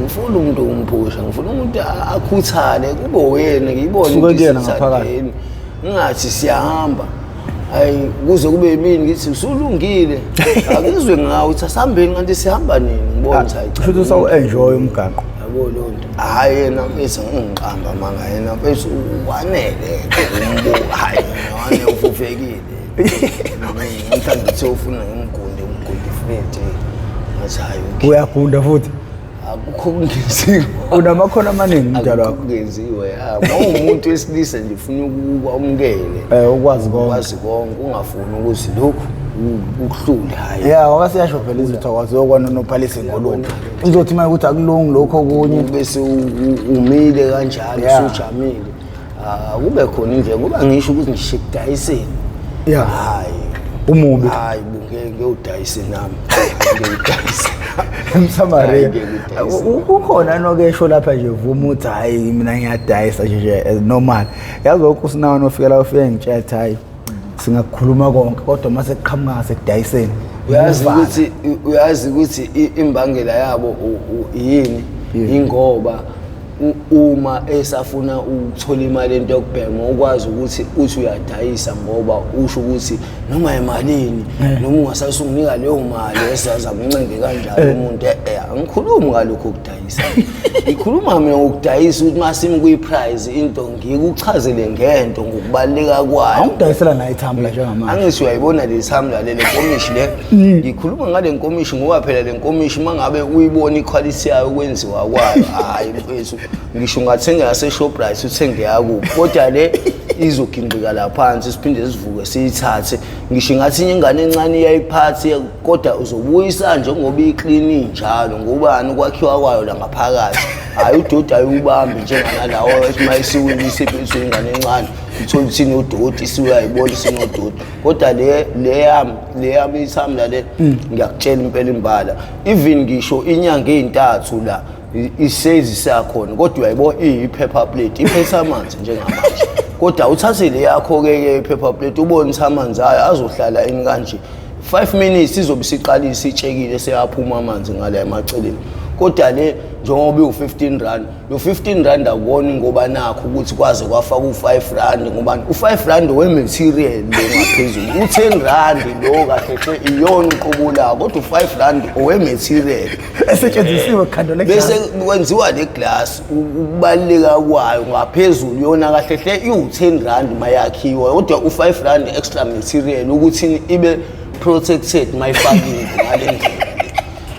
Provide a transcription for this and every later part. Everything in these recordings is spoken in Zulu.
Ngifuna umuntu umphusha, ngifuna umuntu akhuthale kube wena ngiyibone Suke ukuthi kuyena ngaphakathi. sithandeni. Ngingathi siyahamba. Hayi kuze kube yimini ngithi usulungile. Akuzwe ngawe uthi asihambeni kanti sihamba nini ngibona ukuthi hayi cha. Kusho ukuthi usawu-enjoy umgaqo. Yabo leyo nto. Hhayi yena mfethu ngiqamba manga yena mfethu wanele umbuka hayi yena wanele ufufekile. Mhlawumbe uthe ufuna ngimgunde umgunde futhi. Ngathi hayi okay. Uyagunda futhi. Akukho okungenziwa. Unamakhono amaningi umdalo Akukho wakho. okungenziwa ya. Uma uwumuntu wesilisa nje ufuna ukuba umukele. Ukwazi konke. Ukwazi konke ungafuni ukuthi lokhu ukuhlule hayi. Ya, ngoba siyasho phela izitha kwaziwa kwanonophalisa ingulube. Uzothi manje ukuthi akulungi lokho okunye. Bese umile kanjalo usujamile. Ah, kube khona indlela ngoba ngisho ukuthi ngisho ekudayiseni. Hayi. Umubi. Hayi ngeke ngiyodayise nami. Ngiyodayisa. Msamaria. Hayi, ngeke udayise. Kukhona nokesho lapha nje vuma ukuthi hayi mina ngiyadayisa nje nje as normal. Yazi lokhu usinawo nofika la ufike ngitshela ukuthi hayi singakukhuluma konke kodwa mase kuqhamuka ngasekudayiseni. Uyazi uvala. ukuthi uyazi ukuthi imbangela yabo yini? Yini? Ingoba uma esafuna ukuthola imali ento yokubhema ukwazi ukuthi uthi uyadayisa ngoba usho ukuthi noma imalini noma ungasasunginika leyo mali esaza kuncenge kanjalo umuntu angikhulumi ngalokho ukudayisa, ngikhuluma mina ngokudayisa ukuthi masimi kuyi-price into ngikuchazele ngento ngokubaluleka kwayo. Awungidayisela nayo itumbler njengamanje. Angithi uyayibona le tumbler le nkomishi le, ngikhuluma ngale nkomishi ngoba phela le nkomishi uma ngabe uyibona iquality yayo ukwenziwa kwayo, hhayi mfethu, ngisho ungathenga yase-Shoprite uthenge yakuphi kodwa le izogingqika la phansi siphinde sivuke siyithathe. Ngisho ingathi inye ingane encane iyayiphatha kodwa uzobuyisa njengoba iklini njalo ngobani ukwakhiwa kwayo la ngaphakathi. Hhayi udoti ayiwubambi njenganalawo ethi uma isiwile isephethu ingane encane uthole ukuthi inodoti isuyayibona isinodoti, kodwa le yami le yami itumbler le ngiyakutshela impela imbala even ngisho inyanga ey'ntathu la isezi sakhona kodwa uyayibona iyi-paper plate iphethe amanzi njengamanje, kodwa uthathe le yakho-ke ke i-paper plate ubone ukuthi amanzi ayo azohlala ini kanje 5 minutes izobe isiqalisa itshekile seyaphuma amanzi ngala emaceleni. Kodwa le njengoba iwu-15 rand, lo 15 rand akuboni ngoba nakho ukuthi kwaze kwafaka u-5 rand ngoba u-5 rand we-material lo ngaphezulu, u-10 rand lo kahle hle iyona uqobo lawo kodwa u-5 rand owe-material Esetshenzisiwe khando le bese kwenziwa le glass ukubaluleka kwayo ngaphezulu yona kahle hle iwu-10 rand mayakhiwa kodwa u-5 rand extra material ukuthi ibe protected mayifakiwe ngale ndlela.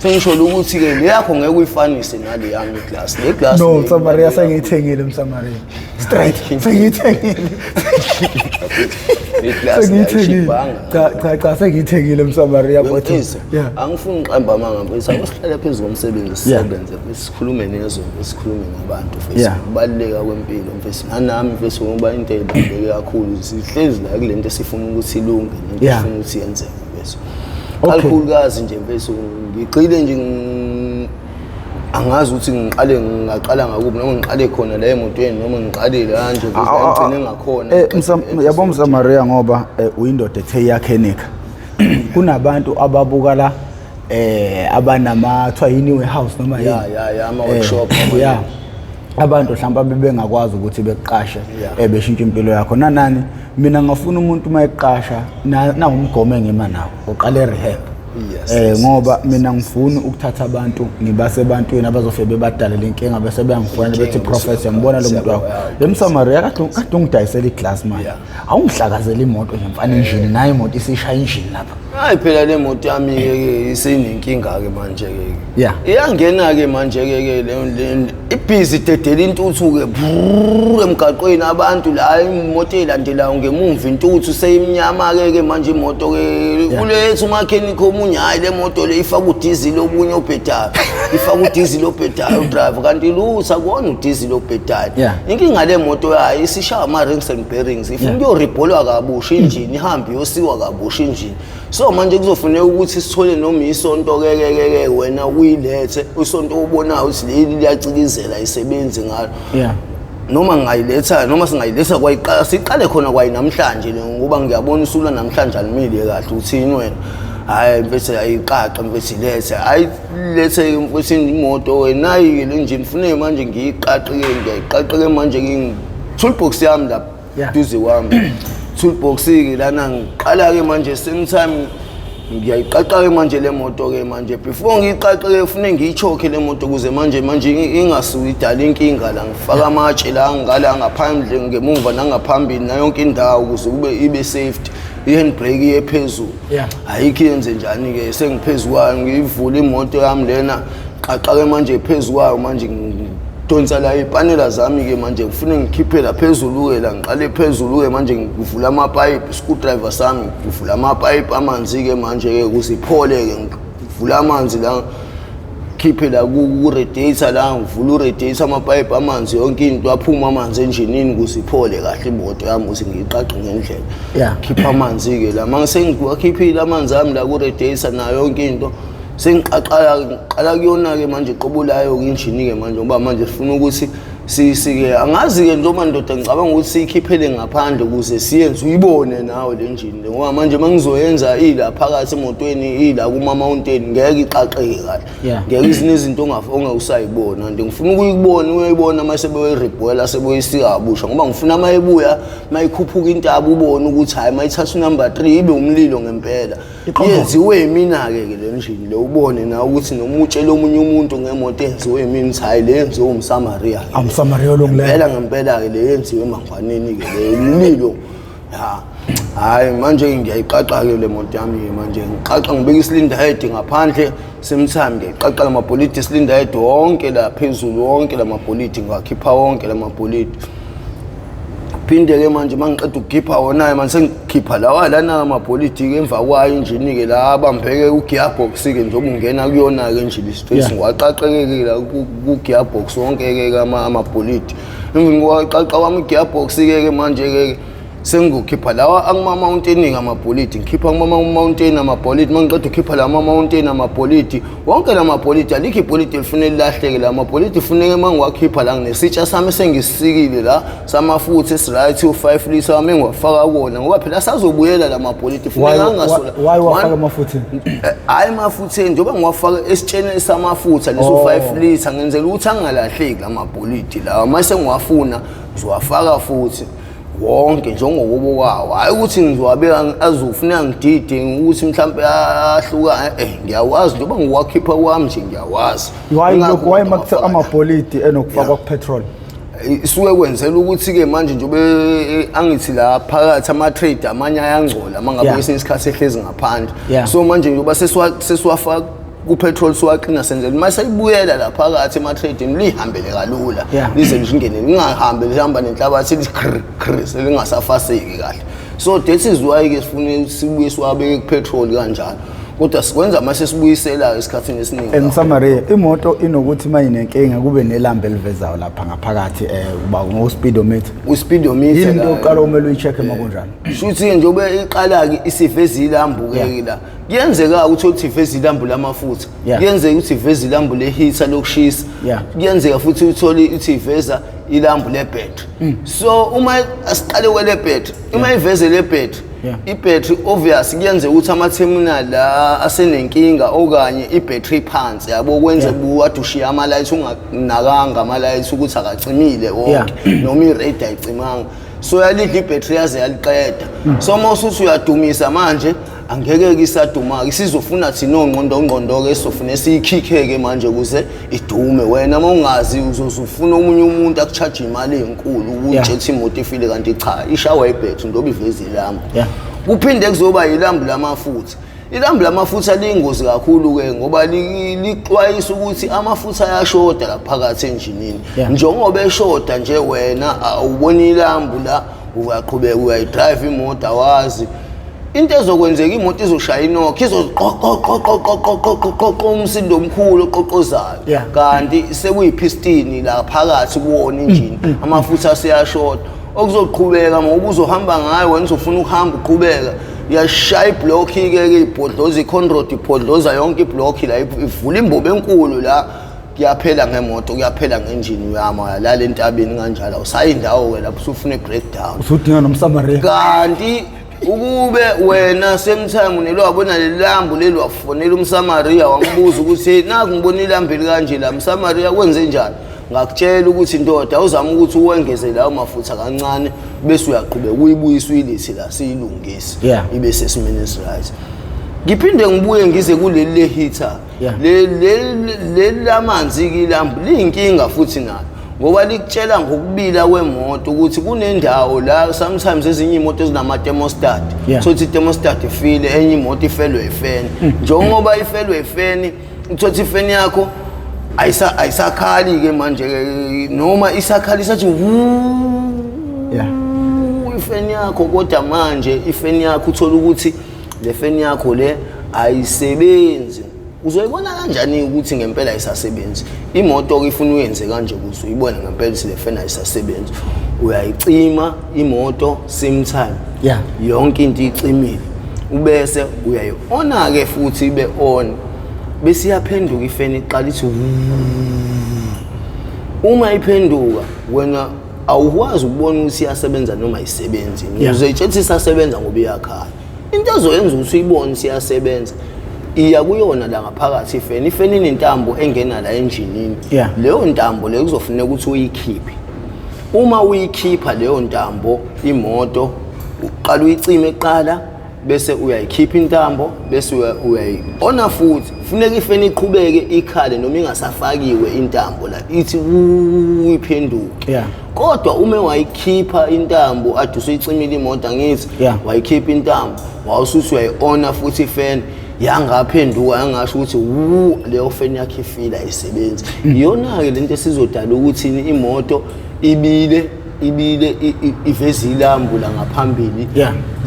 Sengisho ukuthi-ke le yakho ngeke uyifanise nale yami iglass, le glass No, le Msamaria ibaluleka sengiyithengile Msamaria. Straight sengiyithengile. Le glass Sengiyithengile. ayishibhanga. Cha cha cha sengiyithengile Msamaria kodwa. Mfethu, angifuni uqamba amanga mfethu, akusihlale phezu komsebenzi sisebenze mfethu, sikhulume nezwe mfethu, sikhulume nabantu mfethu, ukubaluleka kwempilo mfethu, nanami mfethu ngoba into ebaluleke kakhulu sihlezi la kule nto esifuna ukuthi ilunge nento esifuna ukuthi yenzeke mfethu. Kakhulukazi nje mfethu ngigxile nje angazi ukuthi ngiqale ngingaqala ngakuphi noma ngiqale khona la emotweni noma ngiqale la nje ukuze ngigcine ngakhona. Yabo Msamaria ngoba uyindoda ethe iyakhenika. Kunabantu ababuka la abanama kuthiwa yini warehouse noma yini. Ya, ama workshop. Abantu mhlawumbe bebengakwazi ukuthi bekuqashe beshintshe impilo yakho. Nanani mina ngafuna umuntu uma eqasha nawumgomo engima nawo uqale rehab. Ngoba mina ngifuna ukuthatha abantu ngibase ebantwini abazofike bebadalele inkinga bese beyangifuna bethi Inkinga, prophet yangibona lo muntu wakho. siyabonga. Le Msamaria kade ungidayisela iglass manje. Awungihlakazela imoto nje mfana injini nayo imoto isishaya injini lapha. Hayi phela le moto yami ke isenenkinga ke manje ke. Iyangena ke manje ke ke le ibhizi dedela intuthu ke brrr, emgaqweni abantu la imoto elandelayo ngemumva intuthu seyimnyama ke ke manje imoto ke ulethu umakhenikho omunye hayi le moto le ifaka udizili obunye obhedayo, ifaka udizili obhedayo udriver kanti lutho akuwona udizili obhedayo. Inkinga le moto yayo isishaya ama rings and bearings ifuna ukuyoribholwa kabusha injini ihambe iyosiwa kabusha injini. So manje kuzofuneka ukuthi sithole noma isonto ke ke ke ke wena uyilethe isonto obonayo ukuthi leli liyacikizela isebenzi ngalo. Noma ngingayiletha noma singayiletha kwayiqala siqale khona kwayi namhlanje le ngoba ngiyabona usula namhlanje alimile kahle uthini wena. Hhayi mfethu, ayiqaqe mfethu, ilethe, hhayi lethe mfethu imoto nayi-ke le njini, funeke manje ngiyiqaqe-ke, ngiyayiqaqe-ke manje toolbox yami lapha duze kwami, toolbox-ke lana. Ngiqala-ke manje, same time ngiyayiqaqa-ke manje le moto-ke manje. Before ngiyiqaqe-ke, fune ngiyi-choke le moto ukuze manje ingasuki idala inkinga la. Ngifaka amatshe la ngala ngaphandle, ngemuva nangaphambili, nayonke indawo ukuze kube ibe safety, i-handbrake iye phezulu. Ayikho, yenze njani-ke, sengiphezu kwayo, ngiyivula imoto yami lena, qaqa-ke manje phezu kwayo. Manje ngidonsa la ipanela zami-ke manje, ngifune ngikhiphe la phezulu-ke la, ngiqale phezulu-ke manje, ngivula amapayipi, screwdriver sami, ngivula amapayipi amanzi-ke manje-ke ukuze iphole-ke. Ngivula amanzi la, khiphe la ku-radiator la, ngivula u-radiator, amapayipi amanzi, yonke into, aphuma amanzi enjinini ukuze iphole kahle imoto yami, ukuze ngiyiqaqe ngendlela. Khipha amanzi-ke la, uma sengiwakhiphile amanzi ami la ku-radiator nayo yonke into, sengiqaqala, ngiqala kuyona-ke manje qobo layo-ke injini-ke manje, ngoba manje sifuna ukuthi sike angazi-ke njengoba ndoda, ngicabanga ukuthi siyikhiphele ngaphandle ukuze siyenze uyibone nawe le njini le, ngoba manje uma ngizoyenza ila phakathi emotweni, ila kuma-mountain, ngeke iqaqeke kahle. Ngeke, izinye izinto ongawusayibona, and ngifuna ukuyibona, uyayibona uma sebeyiribhola, sebeyisika kabusha, ngoba ngifuna uma ibuya, uma ikhuphuka intaba, ubone ukuthi hhayi, uma ithatha unumber 3 ibe umlilo ngempela. Yenziwe yimina-ke ke le njini le, ubone nawe ukuthi noma utshele omunye umuntu ngemoto enziwe yimina, ukuthi hhayi, le yenziwe umsamariya. Umsamariya olungileyo. Ngempela ngempela-ke le yenziwe emangwaneni-ke le, umlilo ya. Hhayi, manje ngiyayiqaqa-ke le moto yami-ke manje, ngiqaqa, ngibeka i-cylinder head ngaphandle, same time ngiyayiqaqa la mabholidi, i-cylinder head wonke la phezulu, wonke la mabholidi ngiwakhipha wonke la mabholidi. Phinde-ke manje uma ngiqeda ukukhipha wona-ke manje, sengikhipha lawa lana amabholidi-ke emva kwayo injini-ke la abambeke u-gearbox-ke, njengoba ungena kuyona-ke injini straight. Ngiwaqaqeke-ke la ku-gearbox wonke-ke amabholidi. Emveni kwaqaqa kwami i-gearbox-ke ke manje-ke, sengizokhipha lawa akuma-mountain-ke amabholidi, ngikhipha kuma-mountain amabholidi. Uma ngiqeda ukukhipha la ma-mountain amabholidi wonke la mabholidi, alikho ibholidi elifuneka lilahleke. La mabholidi funeke uma ngiwakhipha la, nginesitsha sami esengisikile la samafutha esi-right, u-5 litre wami engiwafaka kuwona, ngoba phela asazobuyela la mabholidi, funeka angasola. Why wafaka emafutheni? Hhayi, emafutheni, njengoba ngiwafaka esitsheni samafutha leso 5 litre, ngenzela ukuthi angalahleki la mabholidi lawa. Uma sengiwafuna ngizowafaka futhi wonke njengokubo kwawo, hhayi ukuthi ngizowabeka azofuneka ngidide ukuthi mhlampe ahluka. Ngiyawazi njengoba ngiwakhipha kwami nje, ngiyawazi. Why lokhu, why makuthiwa amabholidi enokufakwa ku-petrol? Isuke kwenzela ukuthi-ke manje njengoba angithi la phakathi ama-trade amanye ayangcola uma ngabe kwesinye isikhathi ehlezi ngaphandle. So manje njengoba sesiwafaka ku-petrol, siwaklina, senzela uma seyibuyela la phakathi ema-trading lihambele kalula. Lize lingene, lingahambi lihamba nenhlabathi, lithi kr kr, selingasafaseki kahle. So that is why-ke sifune sibuye siwabeke ku-petrol kanjalo, kodwa sikwenza uma sesibuyisela esikhathini esiningi. And Samaria, imoto inokuthi uma inenkinga kube nelambu elivezayo lapha ngaphakathi, uba ngo-speedometer. U-speedometer. Yini into yokuqala okumele uyi-check-e uma kunjalo? Shuthi njengoba iqala-ke isiveza ilambu-ke la, kuyenzeka ukuthi uthi iveza ilambu lamafutha, kuyenzeka ukuthi iveza ilambu le-heater lokushisa, kuyenzeka futhi uthole ukuthi iveza ilambu lebhetri. So uma asiqale kwele bhetri, uma iveze le bhetri, ibhetri obvious kuyenzeka ukuthi ama-terminal la asenenkinga okanye ibhetri iphansi, yabo, kwenze kade ushiya ama-lights unganakanga ama-lights ukuthi akacimile wonke, noma i-radio ayicimanga, so yalidla ibhetri yaze yaliqeda. So uma usuthi uyadumisa manje, angeke-ke isaduma-ke, isizofuna thina ongqondo ngqondo-ke, sizofuna siyikhikhe-ke manje ukuze idume. Wena uma ungazi, uzoze ufuna omunye umuntu aku-charge imali enkulu ukuyitshetha imoto ifile, kanti cha, ishawa ibhetri njengoba iveza ilambu. Kuphinde kuzoba ilambu lamafutha. Ilambu lamafutha liyingozi kakhulu-ke ngoba lixwayisa ukuthi amafutha ayashoda la phakathi enjinini. Njengoba eshoda nje, wena awuboni ilambu la, uyaqhubeka uyayi-drive imoto, awazi into ezokwenzeka, imoto izoshaya inokho, izoqoqoqoqoqoqoqoqoqo umsindo omkhulu oqoqozayo. Kanti sekuyiphistini la phakathi kuwona injini, amafutha aseyashoda. Okuzoqhubeka ngoba uzohamba ngayo wena, uzofuna ukuhamba uqhubeka, iyashaya iblokhi-ke ke, ibhodloza i-conrod, ibhodloza yonke iblokhi la, ivula imbobo enkulu la, kuyaphela ngemoto, kuyaphela ngenjini, uyama uyalala entabeni kanjalo, awusayi indawo-ke lapho usufuna i-breakdown. Usudinga nomsamaria. Kanti Ukube wena same time unelwabona lelambu leli, wafonela umSamaria wambuza ukuthi naku ngibona ilambu elikanje la, mSamaria, kwenze njani? Ngakutshela ukuthi ndoda, uzama ukuthi uwengeze lawo mafutha kancane, bese uyaqhubeka uyibuyisa uyilethe la siyilungise, ibe sesimeni esi-right. Ngiphinde ngibuye ngize kuleli le-heater. Leli lamanzi-ke, ilambu liyinkinga futhi nalo, ngoba likutshela ngokubila kwemoto ukuthi kunendawo la sometimes ezinye iy'moto ezinama-thermostat. Thothi i-thermostat ifile, enye imoto ifelwe ifeni. Njengoba ifelwe ifeni, uthothi ifeni yakho ayisakhali-ke manje, noma isakhala isathi ifeni yakho, kodwa manje ifeni yakho uthola ukuthi le feni yakho le ayisebenzi. Uzoyibona kanjani ukuthi ngempela ayisasebenzi imoto-ke? Ifuna uyenze kanje ukuze uyibone ngempela ukuthi le feni ayisasebenzi. Uyayicima imoto same time, yonke into icimile, ubese uyayi-ona-ke futhi ibe on, bese iyaphenduka ifeni, iqala ithi wuu. Uma iphenduka, wena awukwazi ukubona ukuthi iyasebenza noma ayisebenzi. Uzoyitshela ukuthi isasebenza ngoba iyakhala. Into ezoyenza ukuthi uyibone ukuthi iyasebenza, iya kuyona la ngaphakathi ifeni. Ifeni inentambo engena la enjinini. Leyo ntambo leyo kuzofuneka ukuthi uyikhiphe. Uma uyikhipha leyo ntambo, imoto uqala uyicime kuqala, bese uyayikhipha intambo, bese uyayi-ona futhi. Funeka ifeni iqhubeke ikhale noma ingasafakiwe intambo la, ithi wuu, iphenduke. Kodwa uma wayikhipha intambo, ade usuyicimile imoto, angithi? Wayikhipha intambo, wawusuthi uyayi-ona futhi ifeni, yangaphenduka yangasho ukuthi wu, leyo feni yakho ifile, ayisebenzi. Iyona-ke lento esizodala ukuthi imoto ibile, ibile, iveze ilambu la ngaphambili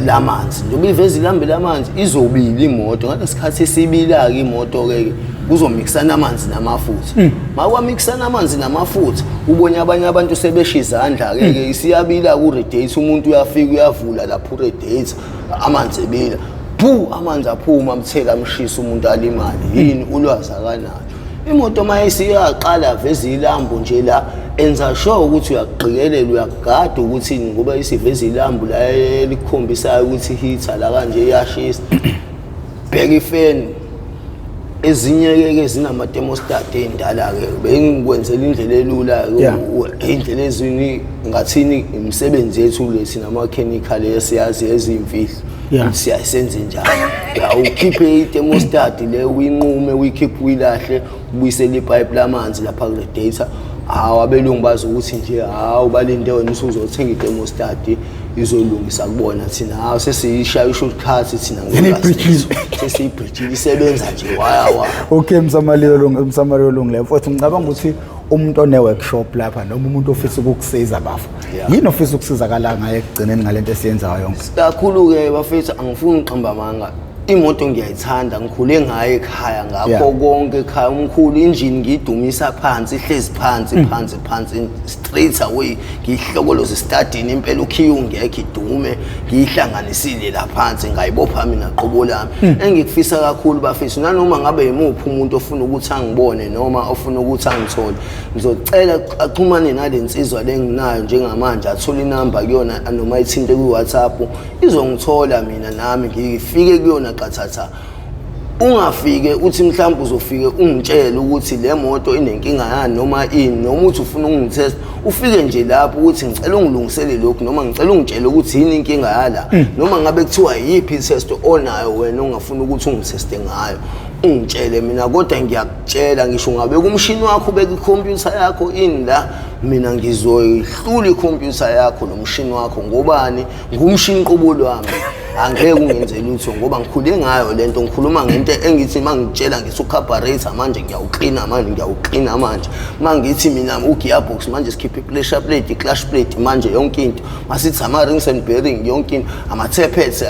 lamanzi. Njengoba iveze ilambu lamanzi, izobila imoto. Ngalesikhathi esibila-ke imoto-ke, kuzomikisana amanzi namafutha. Makwamikisana amanzi namafutha, ubonye abanye abantu sebesha izandla-ke ke, isiyabila ku-radiator. Umuntu uyafika uyavula lapho u-radiator, amanzi ebila, bu, amanzi aphuma, amthela, amshisa umuntu, alimale. Yini? Ulwazi akanalo. Imoto uma isiyaqala aveza ilambu nje la, enza sure ukuthi uyaqikelela, uyagada ukuthi ngoba isiveza ilambu la elikhombisayo ukuthi heater la kanje iyashisa, bheka ifeni. Ezinye-ke ke zinama-thermostat ey'ndala-ke, bengikwenzela indlela elula-ke. Iy'ndlela ezini ngathini, imisebenzi yethu le sinama-chemical esiyazi eziyimfihlo ukuthi siyayisenze njani. Ya, ukhiphe i-thermostat le, uyinqume, uyikhiphe, uyilahle, ubuyisele ipipe lamanzi lapha kule-radiator. Hawu, abelungu bazi ukuthi nje, hawu, balinde wena usuzothenga i-thermostat izolungisa kubona. Thina, hawu, sesiyishaya i-shortcut thina ngolwazi lethu. Sesiyibridgile, isebenza nje waya waya. Okay, Msamariya olungileyo, mfowethu, ngicabanga ukuthi umuntu one-workshop lapha noma umuntu ofisa ukukusiza, bafo, yini ofisa ukusizakala ngayo ekugcineni ngalento esiyenzayo yonke? Kakhulu-ke bafethu, angifuni ukuqamba amanga, imoto ngiyayithanda, ngikhule ngayo ekhaya, ngakho konke ekhaya umkhulu injini ngiyidumisa phansi, ihlezi phansi phansi phansi straight away, ngiyihlokoloze estadini impela, ukhiye ungekho, idume, ngiyihlanganisile la phansi, ngayibopha mina qobo lami. Engikufisa kakhulu bafethu, nanoma ngabe yimuphi umuntu ofuna ukuthi angibone noma ofuna ukuthi angithole, ngizocela axhumane nale nsizwa le nginayo njengamanje, athole inamba kuyona noma ithinte kwi-WhatsApp, izongithola mina, nami ngifike kuyona qathatha. Ungafike uthi mhlawumbe uzofike ungitshele ukuthi le moto inenkinga yani noma ini, noma uthi ufuna ukungithesta, ufike nje lapho ukuthi ngicela ungilungisele lokhu, noma ngicela ungitshele ukuthi yini inkinga yala, noma ngabe kuthiwa yiphi i-test onayo wena ongafuna ukuthi ungitheste ngayo, ungitshele mina. Kodwa ngiyakutshela, ngisho ungabeka umshini wakho, ubeka ikhompyutha yakho ini la, mina ngizoyihlula ikhompyutha yakho nomshini wakho. Ngobani? Ngumshini qobo lwami, angeke ungenze lutho ngoba ngikhule ngayo lento. Ngikhuluma ngento engithi uma ngitshela ngithi ucarburetor manje ngiyawuklina, manje ngiyawuklina, manje uma ngithi mina u-gearbox, manje sikhiphe i-pressure plate, i-clutch plate, manje yonke into, masithi ama-rings and bearing, yonke into, ama-tappets,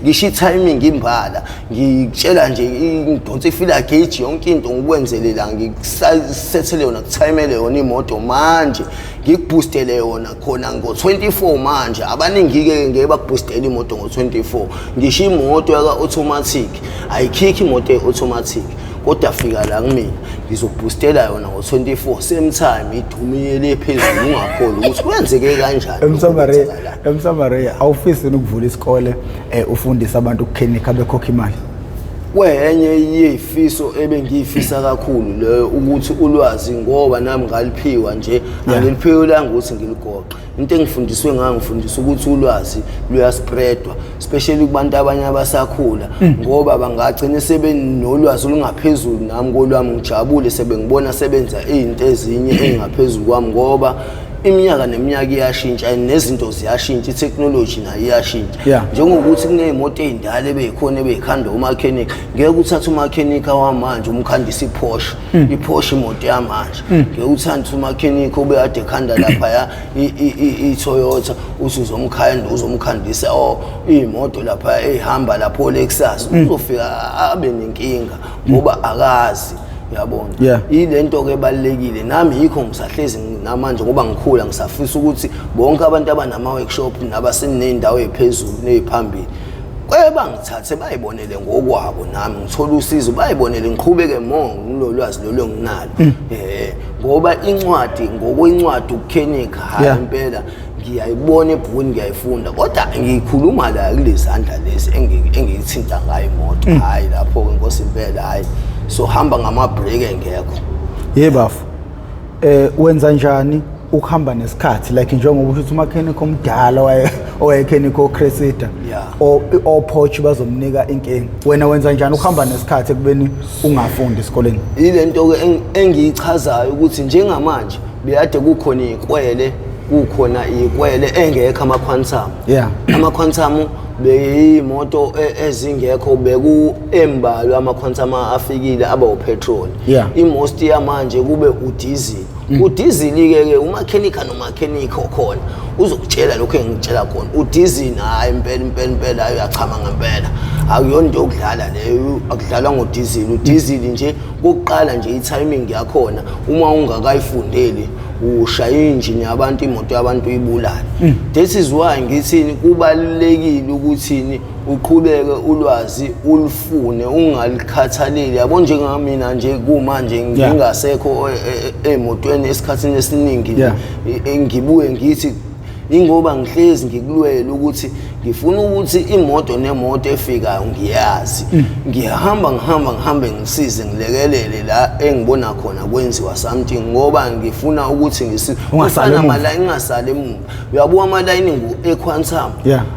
ngisho i-timing imbala, ngikutshela nje, ngidonsa i-feeler gauge, yonke into ngikwenzele la, ngikusethele yona, kuthayimele yona imoto, manje ngikubhustele yona khona ngo-24. Manje abaningi-ke ngeke bakubhustele imoto ngo-24. Ngisho imoto yaka-automatic ayikhikhi imoto e-automatic. Kodwa fika la kumina, ngizobhustela yona ngo-24 same time, idumile phezulu, ungakholwa ukuthi kwenzeke kanjani. Emsamaria, Emsamaria, awufisi ukuvula isikole, ufundise abantu ukukhenikha, bekhokha imali? Kwenye yeyifiso ebengiyifisa kakhulu leyo, ukuthi ulwazi, ngoba nami ngaliphiwa nje, angiliphiwelanga ukuthi ngiligoqe. Into engifundiswe ngayo, ngifundiswa ukuthi ulwazi luyaspreadwa, especially kubantu abanye abasakhula, ngoba bangagcina sebenolwazi olungaphezulu nami kolwami. Ngijabule sebengibona sebenza izinto ezinye ey'ngaphezulu kwami, ngoba iminyaka neminyaka iyashintsha and nezinto ziyashintsha, i-technology nayo iyashintsha. Njengokuthi kuney'moto ey'ndala ebey'khona ebey'khandwa umakhenikha, ngeke uthathe umakhenikha wamanje umkhandisa iPorsche. IPorsche imoto yamanje. Ngeke uthathe umakhenikha obekade ekhanda laphaya i-Toyota, uthi uzomkhanda, uzomkhandisa oh iy'moto lapha ey'hamba lapho Lexus, uzofika abe nenkinga ngoba akazi, uyabona? Ile nto ke ebalulekile. Nami yikho ngisahlezi namanje, ngoba ngikhula ngisafisa ukuthi bonke abantu abanama-workshop nabaseney'ndawo ey'phezulu ney'phambili bangithathe bayibonele ngokwabo, nami ngithole usizo, bayibonele, ngiqhubeke more ngilo lwazi lolu enginalo, ngoba incwadi ngokwencwadi ukukhenikha, hayi, impela ngiyayibona ebhukwini, ngiyayifunda, kodwa ngiyikhuluma la kulezandla lezi engiyithinta ngayo imoto, hhayi lapho-ke nkosi impela, hhayi, so hamba ngama-brake engekho. Ye bafo, wenza njani ukuhamba nesikhathi, like njengoba usho ukuthi umakhenikha omdala waye owayekhenikha oCressida o Porsche bazomnika inkinga, wena wenza njani ukuhamba nesikhathi ekubeni ungafundi esikoleni? Ile nto-ke engiyichazayo ukuthi njengamanje beyade kukhona iy'kwele, kukhona iy'kwele engekho ama-Quantum. Ama-Quantum beyimoto ezingekho, beku embalwa ama-Quantum afikile aba upetrol. I-most yamanje kube udiesel. Udiesel-ke ke umakhenikha nomakhenikha okhona uzokutshela lokho engikutshela khona. Udiesel, hhayi, impela impela impela, hhayi, uyachama ngempela, akuyona into yokudlala leyo, akudlalwa ngodiesel. Udiesel nje kokuqala nje, i-timing yakhona uma ungakayifundeli, ushaya injini yabantu, imoto yabantu uyibulale. This is why ngithini, kubalulekile ukuthini, uqhubeke ulwazi ulufune, ungalikhathaleli, yabo. Njengamina nje kumanje ngingasekho ey'motweni esikhathini esiningi, ngibuye ngithi ingoba ngihlezi ngikulwela ukuthi ngifuna ukuthi imoto nemoto efikayo ngiyazi, ngihamba ngihamba ngihambe ngisize, ngilekelele la engibona khona kwenziwa something, ngoba ngifuna ukuthi ngisize. Ungasali emuva. Ngingasali emuva, uyabuka ama-lining e-Quantum,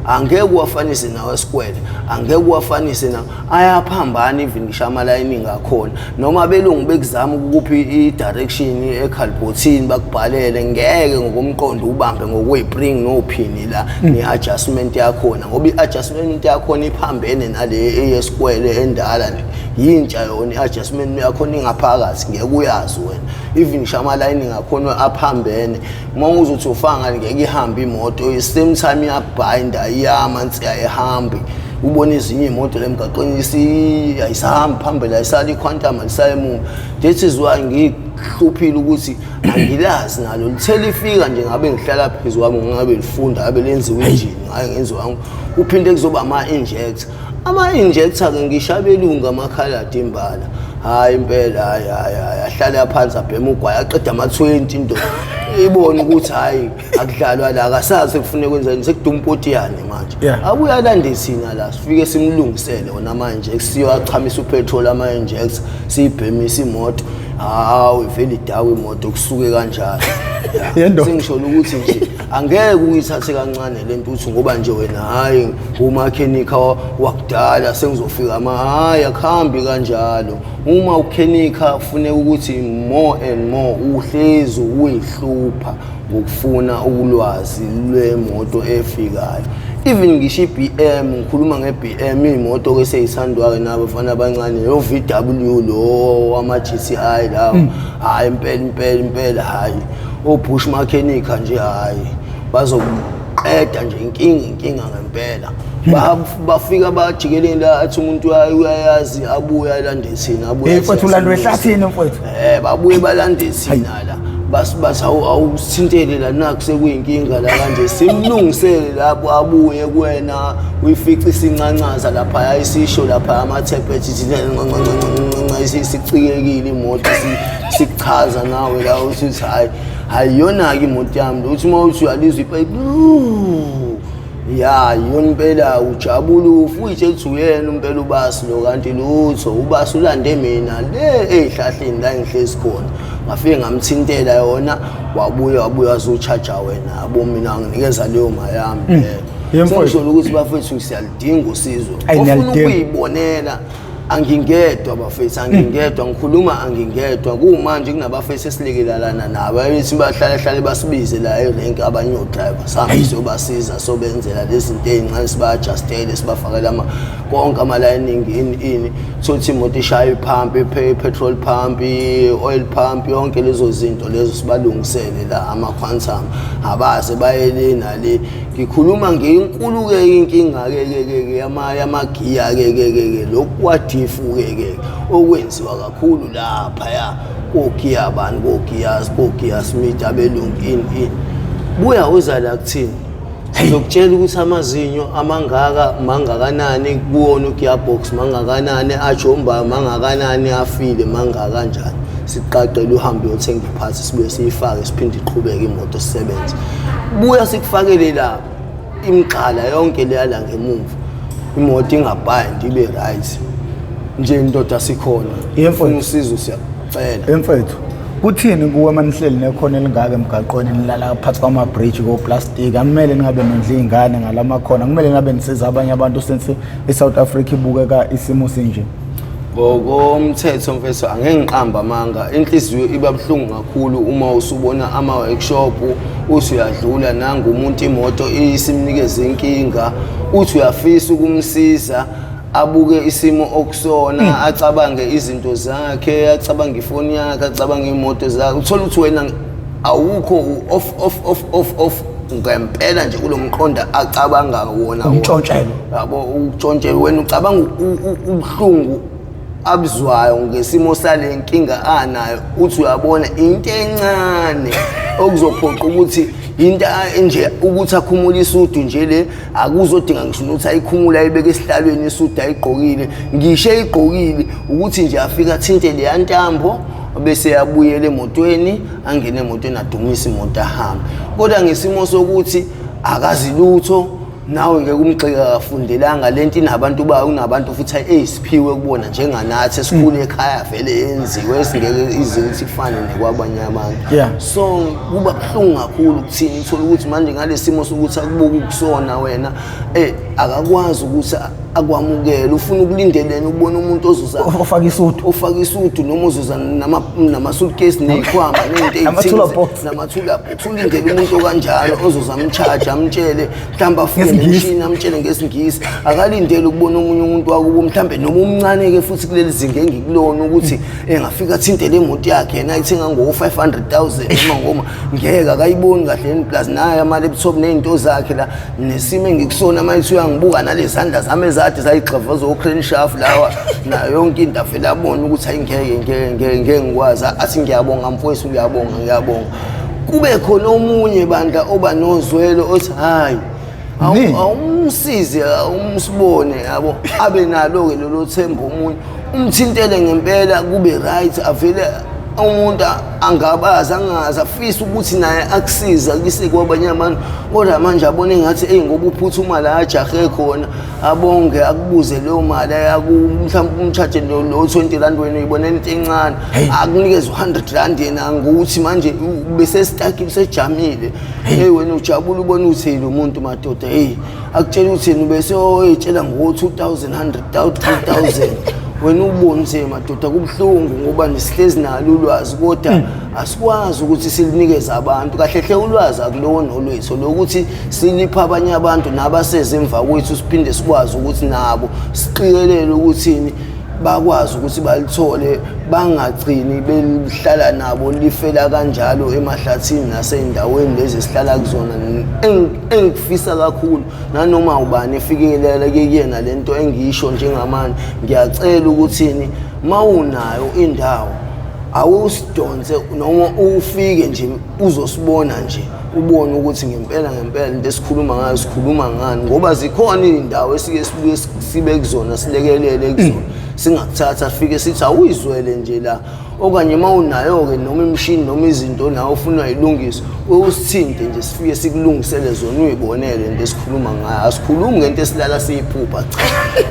angeke uwafanise nawe esikwele, angeke uwafanise na, ayaphambana even ngisho ama-lining akhona. Noma abelungu bekuzama ukukupha i-direction ekhalibhothini bakubhalele, ngeke ngokomqondo ubambe ngokwe-spring nophini la ne-adjustment yakhona, ngoba i-adjustment yakhona iphambene nale eyesikwele endala le. Yintsha yona, i-adjustment yakhona ingaphakathi, ngeke uyazi wena. Even ngisho ama-lining akhona aphambene, uma uzothi ufaka ngale ngeke ihambe imoto, same time iyabhinda, iyama nsi, ayihambi. Ubona ezinye iy'moto la emgaqweni ayisahambi phambili, ayisali i-Quantum, alisayi emuva. That is why ngihluphile ukuthi angilazi nalo lithe lifika nje ngabe ngihlala phezu kwami, ngabe lifunda, ngabe lenziwa injini ngabe ngenziwa. Kuphinde kuzoba ama-injector. Ama-injector-ke ngisho abelungu, amakhaladi imbala, hhayi impela, hhayi hhayi hhayi, ahlale phansi abhema ugwayi, aqeda ama-20, into ibone ukuthi hhayi, akudlalwa la, akasazi kufuneka kwenzani, sekuduma upotiyane manje. Abuye alande thina la, sifike simlungisele wona manje, siyowachamisa upetrol ama-injector, siyibhemise imoto, hawu, ivele idakwe imoto, kusuke kanjalo. Yendoda. Sengisholo ukuthi nje angeke uyithathe kancane lento, uthi ngoba nje wena, hhayi, umakhenikha wakudala, sengizofika ma, hhayi, akuhambi kanjalo. Uma ukhenikha kufuneka ukuthi more and more uhlezi uyihlupha ngokufuna ulwazi lwemoto efikayo. Even ngisho i-BM, ngikhuluma nge-BM, iy'moto ke seyithandwa-ke nabafana abancane, lo VW lo wama-GTI lawo, hhayi impela impela impela, hhayi, o-Bush Mechanic nje, hhayi, bazokuqeda nje, inkinga inkinga ngempela. Bafika bajikeleni la, athi umuntu uyayazi, abuye alande thina, abuye Hey mfowethu, ulandwe ehlathini mfowethu. Babuye balande thina la. Basi awusithintele la, nakhu sekuyinkinga la kanje, simlungisele lapho, abuye kuwena uyifice isincancaza lapha, isisho lapha amathebhethi isicikekile imoto, sikuchaza nawe la uthi hayi hayi iyona-ke imoto yami. Uthi uma uthi uyalizwa ipayipi, ya, yiyona impela, ujabula uyitshela ukuthi uyena impela ubasi lo, kanti lutho, ubasi ulande mina le ey'hlahleni la engihlezi khona, ngafike ngamthintela yona, wabuya wabuya wazo-charge wena, yabo, mina nginikeza leyo mali yami leyo. Yemfowethu. Sengisholo ukuthi bafethu siyalidinga usizo. Ayi, Ofuna niyalidinga. ukuyibonela, angingedwa bafethu, angingedwa ngikhuluma, angingedwa. Kumanje kunabafethu esilekelalana nabo, abethi bahlale hlale basibize la erenki, abanye o-driver, sihambe siyobasiza, sobenzela lezi zinto ey'ncane, siba-adjustele, sibafakele ama konke ama-lining, ini ini, thothi imoto ishaya iphampu, i-petrol pump, i-oil pump, yonke lezo zinto lezo sibalungisele la ama-Quantum, abaze baye le nale. Ngikhuluma ngenkulu-ke inkinga-ke ke ke ke yamagiya-ke ke ke ke lokhu kwa-diff-ke ke okwenziwa kakhulu laphaya kogiya bani, kogiya, kogiya Smith, abelungu, ini ini. Buya uza la kuthini, sizokutshela ukuthi amazinyo amangaka mangakanani kuwona u-gearbox, mangakanani ajomba, mangakanani afile, mangakanjani, siqaqele, uhambe uyothenga iphathi, sibuye siyifake, siphinde iqhubeke imoto sisebenze. Buya sikufakele la imigqala yonke leya la ngemuva, imoto ingabhayindi, ibe right nje ndoda, sikhona. Yemfowethu. Ufuna usizo, siyakucela. Emfethu, kuthini kuwe manihleli nekhona elingaka emgaqweni, nilala phakathi kwama-bridge koplastiki? Akumele ningabe nondla iy'ngane ngalamakhona, kumele ngabe nisiza abanye abantu, since i-South Africa ibukeka isimo sinje. Ngokomthetho mfethu, angeke ngiqamba amanga, inhliziyo iba buhlungu kakhulu uma usubona ama-workshop, uthi uyadlula nangu umuntu imoto isimnikeza inkinga, uthi uyafisa ukumsiza, abuke isimo okusona, acabange izinto zakhe, acabange ifoni yakhe, acabange iy'moto zakhe, uthole ukuthi wena awukho, off off off off off ngempela nje kulo mqondo acabanga wona. Umtshontshelwa. Yabo, ukutshontshelwa, wena ucabanga ubuhlungu abuzwayo ngesimo sale nkinga anayo, uthi uyabona into encane okuzophoqa ukuthi into nje ukuthi akhumule isudu nje le, akuzodinga ngisho ukuthi ayikhumule ayibeke esihlalweni isudu ayigqokile, ngisho eyigqokile, ukuthi nje afike athinte leya ntambo bese yabuyela emotweni, angene emotweni, adumise imoto, ahambe. Kodwa ngesimo sokuthi akazi lutho, nawe ngeke umgxeka, akafundelanga lento, inabantu bayo, kunabantu futhi eyisiphiwe kubona njenganathi esikhule ekhaya vele yenziwe, esingeke ize ukuthi ifane nekwabanye abantu. So kuba buhlungu kakhulu kuthini, uthola ukuthi manje ngale simo sokuthi akubuke ukusona wena, akakwazi ukuthi akwamukele, ufuna ukulindelena ukubona umuntu ozoza ofaka isudu, ofaka isudu noma ozoza nama-suitcase ney'khwama ney'nto. Nama-toolbox. Nama-toolbox, ulindele umuntu okanjalo ozoza amcharge, amtshele, mhlawumbe afike NgesiNgisi. nemishini, amtshele ngesiNgisi. Akalindele ukubona omunye umuntu wakubo, mhlawumbe noma umncane-ke futhi kuleli zinga engikulona, ukuthi engafika athinte le moto yakhe yena ayithenga ngo-500 000 noma ngoma, ngeke, akayiboni kahle yini, plus naye ama-laptop ney'nto zakhe la, nesimo engikusona uma ethi uyangibuka nalezi zandla zami ezade zayigxevoza o-crane shaft lawa, nayo yonke into, avele abone ukuthi hayi, ngeke ngeke ngeke ngeke ngikwazi, athi ngiyabonga mfowethu, ngiyabonga, ngiyabonga. Kube khona omunye bandla oba nozwelo othi hayi, Ni? Awumsize, awumsibone, yabo, abe nalo-ke lolo themba omunye, umthintele ngempela kube right, avele umuntu angabazi, angazi, afise ukuthi naye akusiza kuse kwabanye abantu, kodwa manje abone engathi eyi, ngoba uphuthuma la ajahe khona, abonge, akubuze leyo mali, mhlawumbe um-charge lo R20, wena uyibonela into encane, akunikeze u-R100 yena ngokuthi manje bese stuck, usejamile. Hey, wena ujabula ubona ukuthi lo muntu madoda, hey, akutshela ukuthi yena ubese oyitshela ngo-2000, 3000, wena ubone ukuthi madoda kubuhlungu, ngoba nisihlezi nalo ulwazi kodwa asikwazi ukuthi silinikeze abantu kahle hle. Ulwazi akulona olwethu, lokuthi silipha abanye abantu nabaseze emva kwethu, siphinde sikwazi ukuthi nabo siqikelele ukuthini, bakwazi ukuthi balithole, bangagcini belihlala nabo lifela kanjalo emahlathini nasey'ndaweni lezi esihlala kuzona. Engikufisa kakhulu, nanoma ubani efikelela kuyena lento engiyisho njengamanje, ngiyacela ukuthini, ma unayo indawo Awusidonse noma ufike nje uzosibona nje, ubone ukuthi ngempela ngempela into esikhuluma ngayo sikhuluma ngani, ngoba zikhona iy'ndawo esike sibuye sibe kuzona, silekelele kuzona. Singakuthatha sifike sithi awuyizwele nje la, okanye uma unayo-ke noma imishini noma izinto nawe ofuna uyilungise, usithinte nje sifike sikulungisele zona, uyibonele into esikhuluma ngayo. Asikhulumi ngento esilala siyiphupha, cha,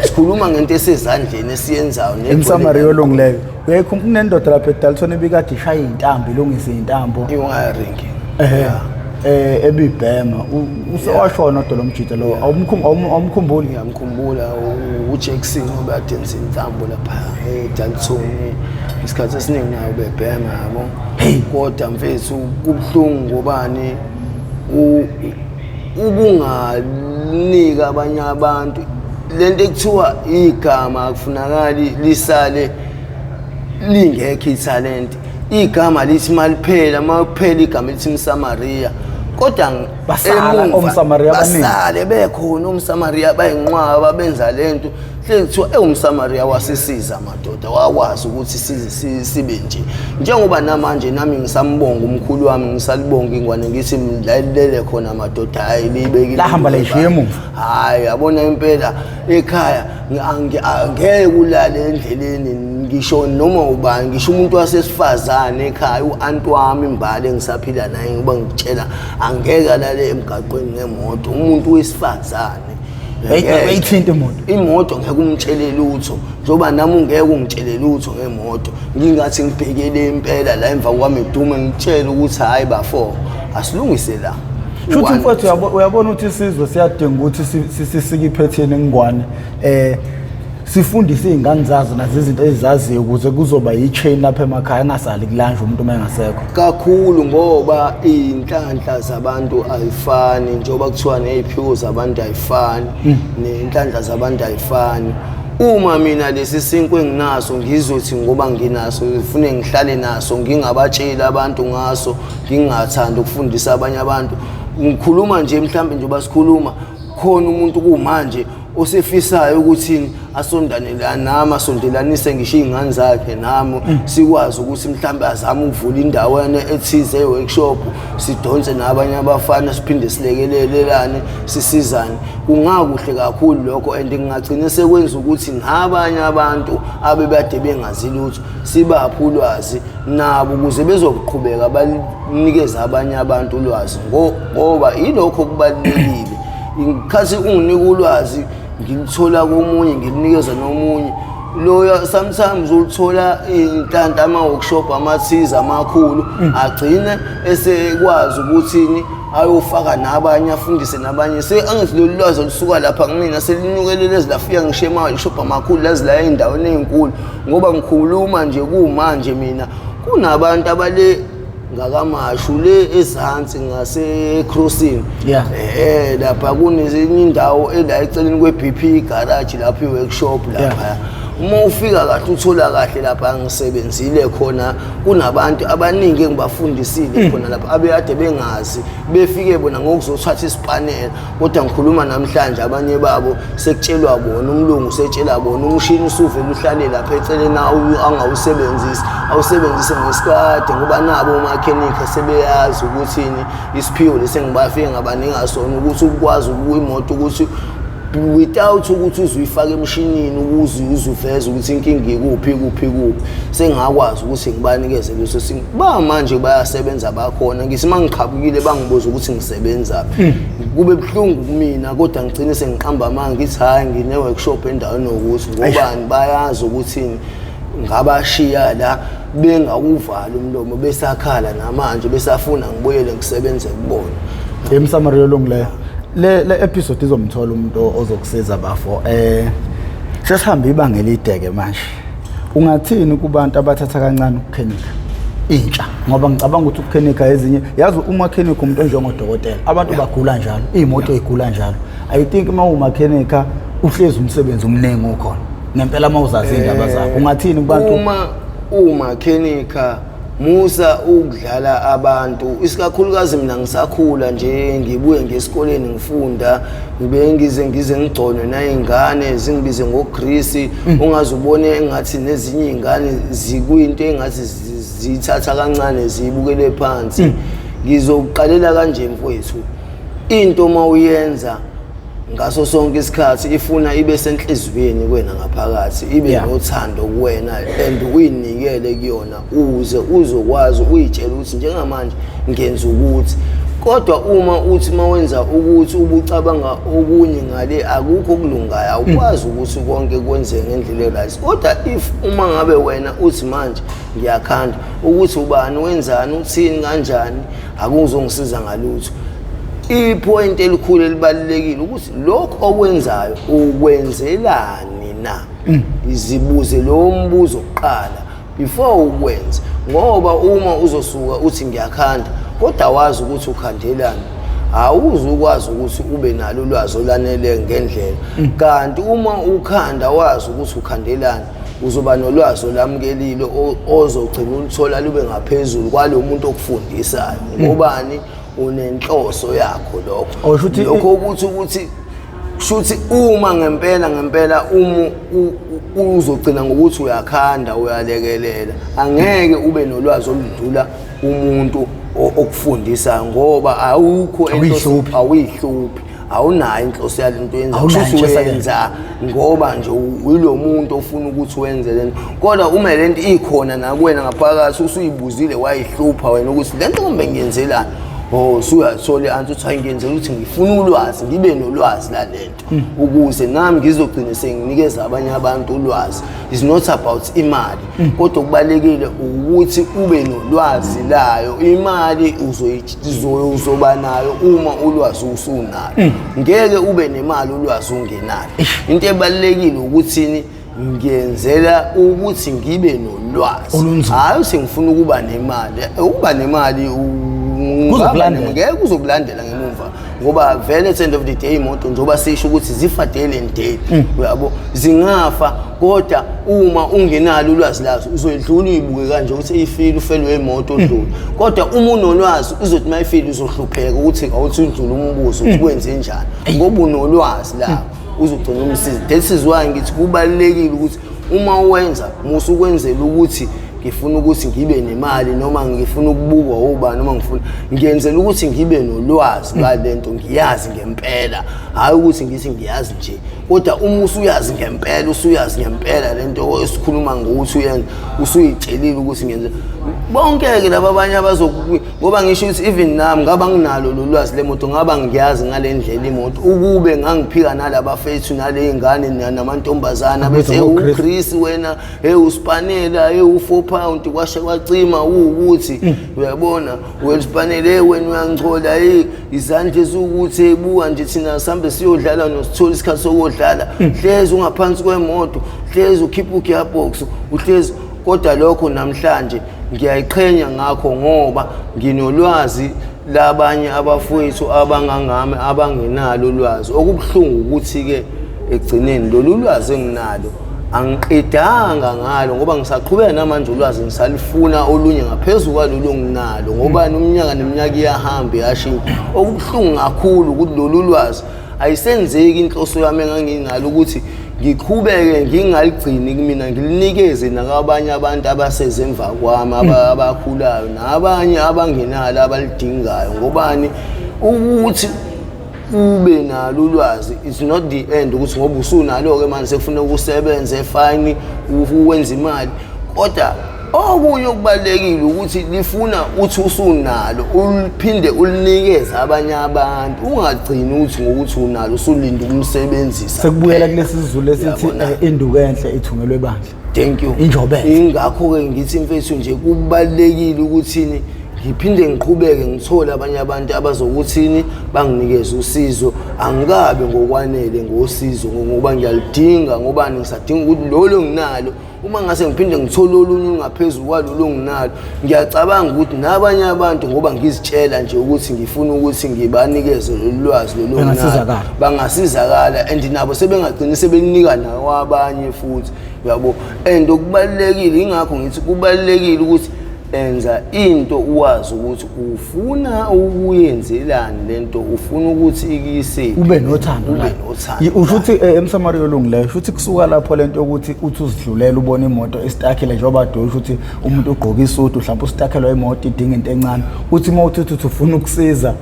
sikhuluma ngento esezandleni esiyenzayo. Emsamariya olungileyo, uyayikhumbula kunendoda lapha eDalton ebikade ishaya iy'ntambo, ilungise iy'ntambo? I-wiring. Ehe, ebibhema. Usewashona odwa lo mjita lo, awumkhumbuli? Ngiyamkhumbula uJackson obedensa intambo lapha eDalton, isikhathi esiningi naye ubebhema, yabo. Kodwa mfethu kubuhlungu ngobani ukunganika abanye abantu lento ekuthiwa igama, akufunakali lisale lingekho ithalente. Igama lithi maliphela, makuphela igama elithi Msamaria, kodwa Basala emuva oMsamaria abaningi. Basale bekhona oMsamaria bayinqwaba benza lento, hlezi kuthiwa ewumSamaria wasisiza madoda, wakwazi ukuthi size sibe nje njengoba namanje. Nami ngisambonga umkhulu wami, ngisalibonga ingwane, ngithi la lilele khona madoda, hayi, liyibekile. Lahamba layishiya emuva. Hayi, yabona impela ekhaya angeke ulale endleleni, ngisho noma ubani, ngisho umuntu wasesifazane ekhaya, u-anti wami imbali engisaphila naye, ngoba ngikutshela angeke alale emgaqweni ngemoto umuntu wesifazane. Ngeke. Ayithinta imoto. Imoto ngeke umtshele lutho, njengoba nami ungeke ungitshele lutho ngemoto. Ngingathi ngibhekele impela la emva kwami idume, ngitshele ukuthi hhayi bafo, asilungise la. Shuthi One, mfowethu, uyabona ukuthi isizwe siyadinga ukuthi sisike iphethini engwane, sifundise iy'ngane zazo nazo izinto ezizaziyo, ukuze kuzoba yi-chain lapha emakhaya, engasali kulanjwa umuntu uma engasekho. Kakhulu, ngoba iy'nhlanhla zabantu ayifani, njengoba kuthiwa ney'phiwo zabantu ayifani, ney'nhlanhla zabantu ayifani. Uma mina lesi sinkwa enginaso ngizothi ngoba nginaso ngifune ngihlale naso, ngingabatsheli abantu ngaso, ngingathandi ukufundisa abanye abantu. Ngikhuluma nje mhlawumbe njengoba sikhuluma khona umuntu kumanje osefisayo ukuthi asondane la nami, asondelanise ngisho iy'ngane zakhe nami, sikwazi ukuthi mhlawumbe azame ukuvula indawana ethize e-workshop, sidonse nabanye abafana, siphinde silekelelelane, sisizane. Kungakuhle kakhulu lokho, and kungagcine sekwenza ukuthi nabanye abantu abebade bengazi lutho sibaphe ulwazi nabo, ukuze bezoqhubeka banikeze abanye abantu ulwazi, ngoba yilokho kubalulekile. Ngikhathi unginika ulwazi, ngilithola komunye, ngilinikeza nomunye loya. Sometimes ulithola inhlanhla ama-workshop amathize amakhulu, agcine esekwazi ukuthini, ayofaka nabanye, afundise nabanye. Se angithi lolu lwazi olusuka lapha kumina selinyukelele ezilafika ngisho ema-workshop amakhulu, lazi la ey'ndaweni ey'nkulu. Ngoba ngikhuluma nje kumanje mina kunabantu abale ngakamashu le ezansi ngase-crossing, lapha kunezinye indawo ela eceleni kwe-BP garage, lapho i-workshop lapha. Uma ufika kahle uthola kahle lapha ngisebenzile khona, kunabantu abaningi engibafundisile khona lapha abekade bengazi, befike bona ngokuzothatha isipanela. Kodwa ngikhuluma namhlanje abanye babo sekutshelwa bona, umlungu setshela bona, umshini usuvele uhlale lapha eceleni, angawusebenzisi, awusebenzise ngesikade, ngoba nabo omakhenikha sebeyazi ukuthini isiphiwo lesi engibafike ngabanika sona, ukuthi ukwazi imoto ukuthi without ukuthi uze uyifake emshinini ukuze uzuveze ukuthi inkinga ikuphi kuphi kuphi. Sengakwazi ukuthi ngibanikeze leso simo, ba manje bayasebenza bakhona. Ngithi uma ngiqhabukile bangibuza ukuthi ngisebenzaphi, kube buhlungu kumina, kodwa ngigcine sengiqamba amanga, ngithi hhayi, ngine-workshop endaweni yokuthi ngobani. Bayazi ukuthi ngabashiya la bengawuvali umlomo, besakhala namanje besafuna ngibuyele ngisebenze kubona. Emsamariya olungileyo, le episode izomthola umuntu ozokusiza bafo. Sesihambe ibanga elide-ke manje, ungathini kubantu abathatha kancane ukukhenika, intsha? Ngoba ngicabanga ukuthi ukukhenika ezinye, yazi umakhenika umuntu onjengodokotela, abantu bagula njalo, iy'moto ey'gula njalo. I think uma uwumakhenika uhlezi umsebenzi omningi ukhona ngempela uma uzazi iy'ndaba zakho. Ungathini kubantu? Uma umakhenika Musa ukudlala abantu, isikakhulukazi mina ngisakhula nje, ngibuye ngesikoleni ngifunda, ngibe ngize ngigconwe nayingane zingibize ngogrisi. Ungaze ubone engathi nezinye iy'ngane zikwinto engathi ziyithatha kancane, ziyibukele phansi. Ngizokuqalela kanje mfowethu, into uma uyenza ngaso sonke isikhathi ifuna ibe senhliziyweni kuwena ngaphakathi, ibe nothando kuwena and uyinikele kuyona uze uzokwazi uyitshela ukuthi njengamanje ngenza ukuthi. Kodwa uma uthi mawenza ukuthi ubucabanga okunye ngale, akukho okulungayo, awukwazi ukuthi konke kwenzeke ngendlela e-right. Kodwa if uma ngabe wena uthi manje ngiyakhanda ukuthi ubani wenzani uthini kanjani, akuzongisiza ngalutho. Ipoint elikhulu elibalulekile ukuthi lokhu okwenzayo ukwenzelani na? Izibuze lo mbuzo kuqala before ukwenze, ngoba uma uzosuka uthi ngiyakhanda kodwa wazi ukuthi ukhandelani, awuzukwazi ukuthi ube nalo ulwazi olanele ngendlela. Kanti uma ukhanda wazi ukuthi ukhandelani, uzoba nolwazi olamukelile ozogcina uluthola lube ngaphezulu kwalo muntu okufundisayo. Ngobani? Unenhloso yakho lokho. Lokho ukuthi shuthi uma ngempela ngempela uma uzogcina ngokuthi uyakhanda uyalekelela, angeke ube nolwazi oludlula umuntu okufundisa, ngoba awukho awuyihluphi, awunayo inhloso yalento yenza, wenza ngoba nje uyilo muntu ofuna ukuthi wenze lento. Kodwa uma lento ikhona nakuwena ngaphakathi, usuyibuzile wayihlupha wena ukuthi lento kumbe ngiyenzelani, oh usuyathola i-answer ukuthi hayi ngiyenzela ukuthi ngifuna ulwazi, ngibe nolwazi lalento ukuze nami ngizogcina senginikeza abanye abantu ulwazi. It's not about imali, kodwa kubalekile ukuthi ube nolwazi layo. Imali uzoba nayo uma ulwazi usunalo. Ngeke ube nemali ulwazi ungenalo. Into ebalulekile ukuthini, ngiyenzela ukuthi ngibe nolwazi, hhayi ukuthi ngifuna ukuba nemali. Ukuba nemali ngeke kuzokulandela ngemumva, ngoba vele at the end of the day imoto njengoba sisho ukuthi zifa day and day, uyabo, zingafa. Kodwa uma ungenalo ulwazi lazo uzoyidlula uyibuke kanje ukuthi ifile, ufelwe imoto odlula. Kodwa uma unolwazi uzothi mayifile uzohlupheka ukuthi awuthi udlula umbuzo ukuthi kwenze njani, ngoba unolwazi lapho uzogcina umsiza. That is why ngithi kubalulekile ukuthi uma uwenza musa ukwenzela ukuthi ngifuna ukuthi ngibe nemali noma ngifuna ukubukwa ubani noma ngifuna, ngiyenzela ukuthi ngibe nolwazi lwalento, ngiyazi ngempela, hhayi ukuthi ngithi ngiyazi nje. Kodwa uma usuyazi ngempela, usuyazi ngempela lento esikhuluma ngokuthi uyenza, usuyitshelile ukuthi ngenze bonke-ke laba abanye abazoku, ngoba ngisho ukuthi even nami ngaba nginalo lo lwazi lemoto, ngaba ngiyazi ngale ndlela imoto, ukube ngangiphika nalabafethu naley'ngane namantombazana bethi uChris wena, hey uspanela, hey u4 pound kwashe kwacima ukuthi uyabona wena uspanela, hey wena uyangcola, hey izandla eziwukuthi ebuka nje thina sihambe siyodlala nosithola isikhathi sokudlala, hlezi ungaphansi kwemoto, hlezi ukhipha ugearbox, uhlezi. Kodwa lokho namhlanje ngiyayiqhenya ngakho, ngoba nginolwazi labanye abafowethu abangangami abangenalo ulwazi. Okubuhlungu ukuthi-ke ekugcineni lolu lwazi enginalo angiqedanga ngalo, ngoba ngisaqhubeka namanje ulwazi ngisalifuna olunye ngaphezu kwalolu onginalo, ngoba nomnyaka neminyaka iyahamba iyashintsha. Okubuhlungu kakhulu ukuthi lolu lwazi ayisenzeki inhloso yami enganginalo ukuthi ngiqhubeke ngingaligcini kumina, ngilinikeze nakabanye abantu abasezemva kwami abakhulayo nabanye abangenalo abalidingayo. Ngobani ukuthi ube nalo ulwazi it's not the end ukuthi ngoba usunalo-ke manje sekufuneka usebenze fine uwenze imali. Kodwa okunye okubalulekile ukuthi lifuna uthi usunalo uliphinde ulinikeze abanye abantu, ungagcini uthi ngokuthi unalo usulinda ukumsebenzisa. Sekubuyela kulesi Zulu esithi induku enhle ithungelwe ebandla. Thank you. Injobe. Ingakho-ke ngithi mfethu nje kubalulekile ukuthini ngiphinde ngiqhubeke ngithole abanye abantu abazokuthini banginikeze usizo. Angikabe ngokwanele ngosizo ngoba ngiyaludinga, ngoba ngisadinga ukuthi lolo nginalo uma ngase ngiphinde ngithole olunye olungaphezulu kwalolu onginalo, ngiyacabanga ukuthi nabanye abantu, ngoba ngizitshela nje ukuthi ngifuna ukuthi ngibanikeze lolu lwazi lolu onginalo, bangasizakala and nabo sebengagcini sebelinika nawo abanye futhi, uyabo. And okubalulekile, ingakho ngithi kubalulekile ukuthi Enza into uwazi ukuthi ufuna ukuyenzelani lento, ufuna ukuthi ikuyise ube nothando, ube nothando. Usho ukuthi emsamariya olungileyo, usho ukuthi kusuka lapho lento yokuthi uthi uzidlulela ubone imoto esitakile, njengoba do usho ukuthi umuntu ugqoka isudu, mhlawumbe ustakhelwa imoto idinga into encane, uthi uma uthi uthi ufuna ukusiza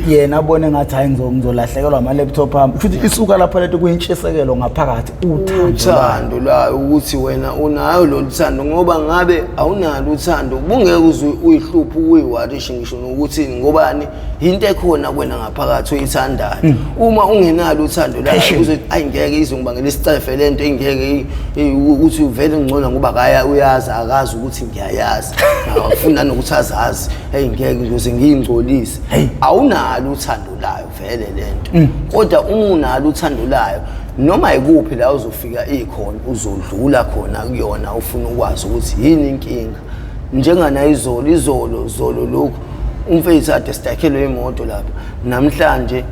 yena abone ngathi hayi ngizolahlekelwa ama-laptop ami. Futhi isuka lapho lento kuyintshisekelo ngaphakathi, uthando lwayo, ukuthi wena unayo lolu thando, ngoba ngabe awunalo uthando bungeke uze uyihluphe uyiwarishe ngisho nokuthi ngobani, into ekhona kuwena ngaphakathi oyithandayo. Uma ungenalo uthando lwayo uzothi ayi ngeke izongibangela isicefe lento, ingeke ukuthi uvele ngcono ngoba kaya uyazi akazi ukuthi ngiyayazi, akufuna nokuthi azazi, hey ngeke ngizoze ngiyingcolise. Awunalo uthando layo vele lento, kodwa uma unalo uthando layo, noma ikuphi la uzofika ikhona, uzodlula khona kuyona, ufuna ukwazi ukuthi yini inkinga. Njengana izolo izolo zolo lokhu umfethu ade sidakhelwe imoto lapha namhlanje,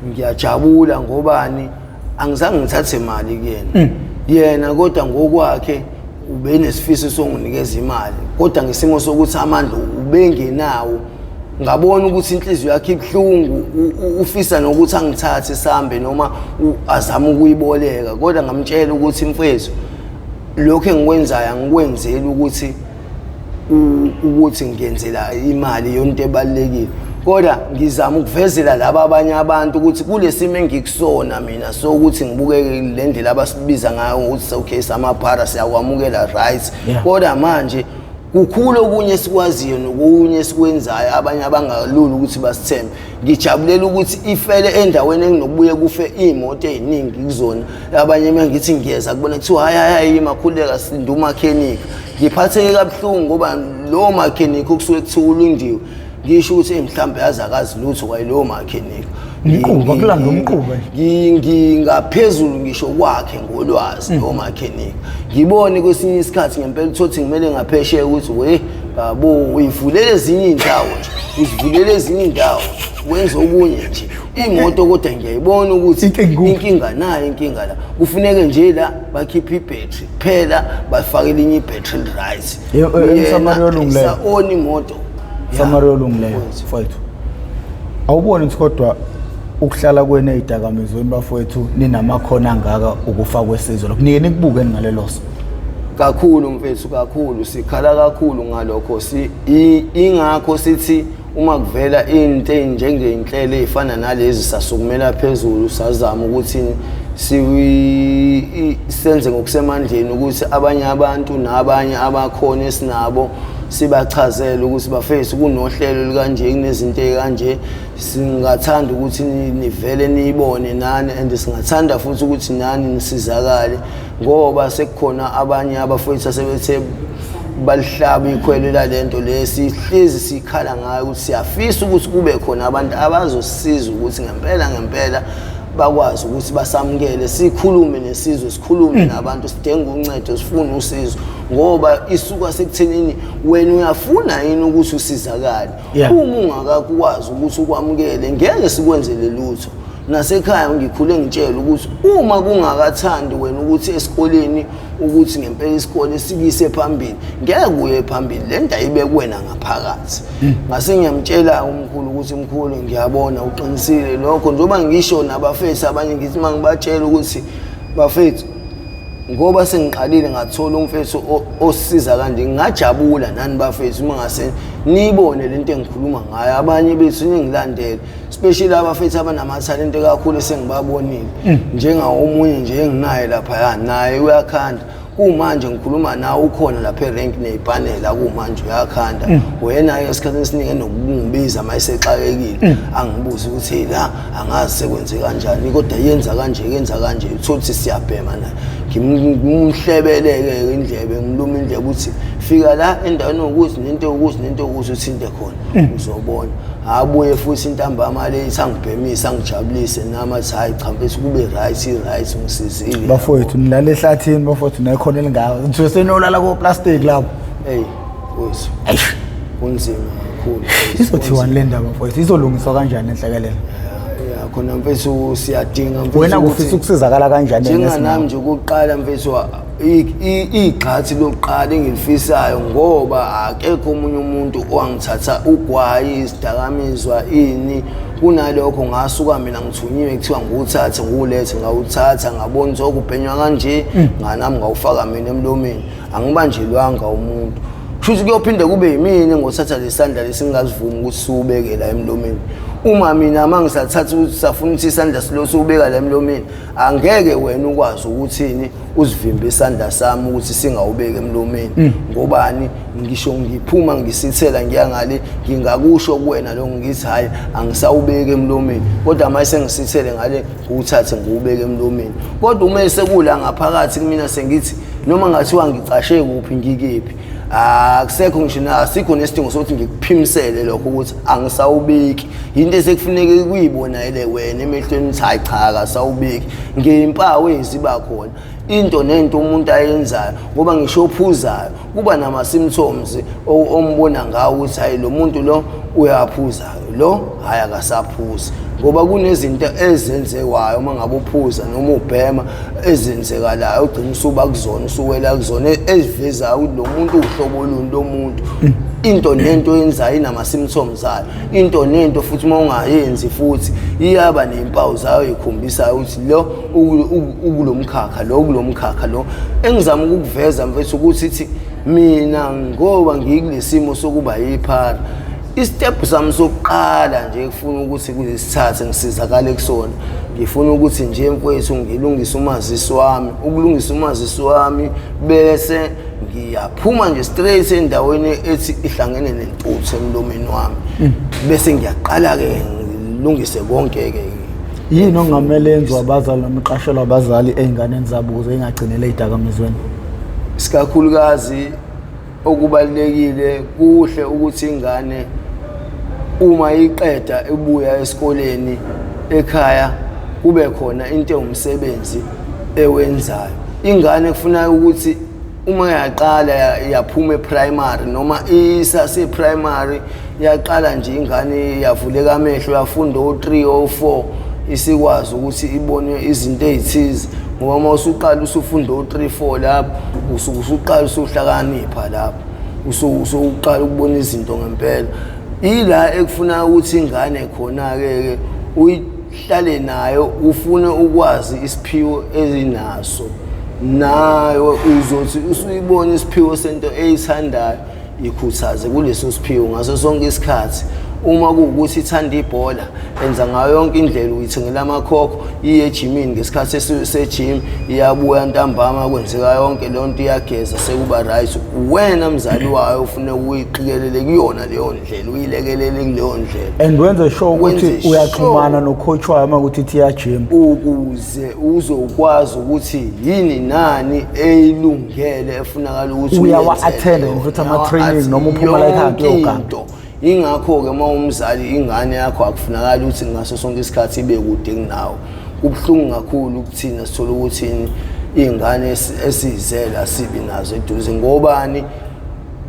ngiyajabula ngobani, angizange ngithathe imali kuyena yena, kodwa ngokwakhe ubenesifiso sokunginikeza imali, kodwa ngesimo sokuthi amandla ubengenawo, ngabona ukuthi inhliziyo yakhe ibuhlungu, ufisa nokuthi angithathe sambe noma azame ukuyiboleka, kodwa ngamtshela ukuthi mfethu, lokho engikwenzayo angikwenzeli ukuthi ukuthi ngiyenzela imali yonto ebalulekile, kodwa ngizama ukuvezela laba abanye abantu ukuthi kulesimo engikusona mina sokuthi ngibukeke le ndlela abasibiza ngayo ukuthi okay samaphara, siyakwamukela, right, kodwa manje kukhulu okunye esikwaziyo nokunye esikwenzayo abanye abangalula ukuthi basithembe. Ngijabulela ukuthi ifele endaweni enginokubuye kufe iy'moto ey'ningi kuzona, abanye uma ngithi ngiyeza kubona kuthiwa hayi hayi hayi makhuleka silinde umakhenika. Ngiphatheke kabuhlungu ngoba lowo makhenika okusuke kuthiwa ulindiwe, ngisho ukuthi mhlawumbe yazi akazi lutho kwayilowo makhenika. Umquba, kulanda umquba. Ngingaphezulu ngisho kwakhe ngolwazi lowo makhenika. Ngibone kwesinye isikhathi ngempela uthothi ngimele ngaphesheya ukuthi we babo uyivulele ezinye iy'ndawo nje, uzivulele ezinye iy'ndawo wenza okunye nje imoto, kodwa ngiyayibona ukuthi inkinga nayo, inkinga la kufuneke nje la bakhiphe ibhetri kuphela, bafake elinye ibhetri right. Emsamariya olungileyo. On imoto. Samariya olungileyo mfowethu, awuboni ukuthi kodwa ukuhlala kwenu ey'dakamizweni bafowethu ninamakhono angaka ukufa kwesizwe lokhu, nike nikubuke ngalelo so? Kakhulu mfethu, kakhulu, sikhala kakhulu ngalokho. Ingakho sithi uma kuvela into enjengey'nhlelo ey'fana nalezi, sasukumela phezulu, sazama ukuthi senze ngokusemandleni ukuthi abanye abantu nabanye abakhona esinabo sibachazele ukuthi bafethu kunohlelo olukanje, kunezinto ey'kanje, singathanda ukuthi nivele niyibone nani, and singathanda futhi ukuthi nani nisizakale, ngoba sekukhona abanye abafowethu asebethe balihlaba ikhwelo lalento le sihlezi sikhala ngayo, ukuthi siyafisa ukuthi kube khona abantu abazosisiza ukuthi ngempela ngempela bakwazi ukuthi basamukele, sikhulume nesizwe, sikhulume nabantu, sidinga uncedo, sifune usizo, ngoba isuka sekuthenini wena uyafuna yini ukuthi usizakale. Uma ungakakwazi ukuthi ukwamukele, ngeke sikwenzele lutho. Nasekhaya ngikhule ngitshela ukuthi uma kungakathandi wena ukuthi esikoleni, ukuthi ngempela isikole sikise phambili, ngeke uye phambili, le nto ayibe kuwena ngaphakathi. Ngase ngiyamtshela umkhulu ukuthi mkhulu, ngiyabona uqinisile lokho, njengoba ngisho nabafethu abanye ngithi uma ngibatshela ukuthi bafethu, ngoba sengiqalile ngathola umfethu osiza kanje, ngingajabula nani bafethu uma ngase niyibone lento engikhuluma ngayo, abanye bethu ningilandele, especially abafethu abanamathalente kakhulu esengibabonile, njengawomunye nje enginaye laphaya, naye uyakhanda kumanje ngikhuluma nawe, ukhona lapha erenki neyipanela kumanje uyakhanda. Wena-ke esikhathini esiningi enokungibiza uma esexakekile, angibuze ukuthi hey la angazi sekwenze kanjani, kodwa yenza kanje, yenza kanje, uthole ukuthi siyabhema naye, ngimhlebeleke indlebe, ngimlume indlebe ukuthi fika la endaweni yokuthi nento yokuthi nento yokuthi uthinte khona, uzobona. Abuye futhi intambama le isangibhemisa, angijabulise nami, athi hayi cha mfethu, kube right, i-right, ngisizile. Bafowethu, nilala ehlathini bafowethu, nekhona elingaka nithiwe seniyolala ko-plastic lapho. Eyi mfethu, Eish. Kunzima kakhulu. Izothiwani le ndaba mfowethu? Izolungiswa kanjani lenhlekelele? Ya, Khona mfethu siyadinga mfethu. Wena kufisa ukusizakala kanjani? Njenganami nje ukuqala mfethu, igxathi lokuqala engilifisayo, ngoba akekho omunye umuntu owangithatha ugwayi, isidakamizwa, ini. Kunalokho ngasuka mina ngithunyiwe, kuthiwa ngiwuthathe ngiwulethe, ngawuthatha, ngabona ukuthi okubhenywa kanje, nganami ngawufaka mina emlomeni, angibanjelwanga umuntu. Kusho kuyophinde kube yimina engothatha lesandla lesi ngingazivumi ukuthi siwubeke la emlomeni. Uma mina uma ngisathatha ukuthi safuna ukuthi isandla silo siwubeka la emlomeni, angeke wena ukwazi ukuthini uzivimbe isandla sami ukuthi singawubeki emlomeni. Ngobani? Ngisho ngiphuma ngisithela ngiya ngale, ngingakusho kuwena lo ngithi hayi, angisawubeki emlomeni, kodwa mase sengisithele ngale ngiwuthathe ngiwubeke emlomeni. Kodwa uma sekula ngaphakathi kumina, sengithi noma ngathiwa ngicashe kuphi, ngikephi, akusekho ngisho asikho nesidingo sokuthi ngikuphimisele lokho ukuthi angisawubeki. Into esekufuneke kuyibonele wena emehlweni ukuthi hayi cha, akasawubeki, ngeyimpawu eziba khona, into nento umuntu ayenzayo. Ngoba ngisho ophuzayo kuba nama-symptoms ombona ngawo ukuthi hayi, lo muntu lo uyaphuza, lo hhayi, akasaphuzi, ngoba kunezinto ezenzewayo uma ngabe uphuza noma ubhema ezenzekalayo, ugcina usuba kuzona, usuwela kuzona, ezivezayo ukuthi lo muntu uhlobo luni lomuntu. Into nento oyenzayo inama-symptoms ayo, into nento futhi uma ungayenzi futhi iyaba ney'mpawu zayo ey'khombisayo ukuthi lo ukulo mkhakha lo, ukulo mkhakha lo. Engizama ukukuveza mfethu ukuthi ithi mina ngoba ngikule simo sokuba yiphara, i-step sami sokuqala nje kufuna ukuthi kulesithathe ngisizakale kusona, ngifuna ukuthi nje mfowethu ngilungise umazisi wami, ukulungisa umazisi wami, bese ngiyaphuma nje straight endaweni ethi ihlangene nentuthu emlomeni wami, bese ngiyaqala-ke ngilungise konke-ke. Yini okungamele yenziwe abazali noma iqashelwa abazali ey'nganeni zabo ukuze ingagcinele ey'dakamizweni? Isikakhulukazi okubalulekile, kuhle ukuthi ingane uma iqeda ibuya esikoleni, ekhaya kube khona into ewumsebenzi ewenzayo ingane. Kufuneka ukuthi uma yaqala yaphuma e-primary noma isase-primary, yaqala nje ingane yavuleka amehlo, yafunda o-3, o-4, isikwazi ukuthi ibone izinto ey'thize, ngoba uma usuqala usufunda o-3, 4 lapho usuke usuqala usuhlakanipha, lapho usuqala ukubona izinto ngempela. Ila ekufuna ukuthi ingane khona-ke ke uyihlale nayo, ufune ukwazi isiphiwo ezinaso nayo. Uzothi usuyibona isiphiwo sento eyithandayo, ikhuthaze kuleso siphiwo ngaso sonke isikhathi. Uma kuwukuthi ithanda ibhola, enza ngayo yonke indlela, uyithengela amakhokho, iye ejimini ngesikhathi sejim, iyabuya ntambama, kwenzeka yonke leyo nto, iyageza, sekuba right. Wena mzali wayo ufune uyiqikelele kuyona leyo ndlela, uyilekelele kuleyo ndlela. And wenze sure ukuthi Wenze uyaxhumana sure. no-coach wayo uma ukuthi ithi iyajima. Ukuze uzokwazi ukuthi yini nani eyilungele efunakala ukuthi Uyawa-attend uyenzele futhi yona. ama-training noma uphuma la ekhaya Yonke uyoganga. into. Ingakho-ke uma umzali, ingane yakho akufunakali ukuthi ngaso sonke isikhathi ibe kude kunawe. Kubuhlungu kakhulu ukuthina sithole ukuthi iy'ngane esiyizele asibi nazo eduze. Ngobani?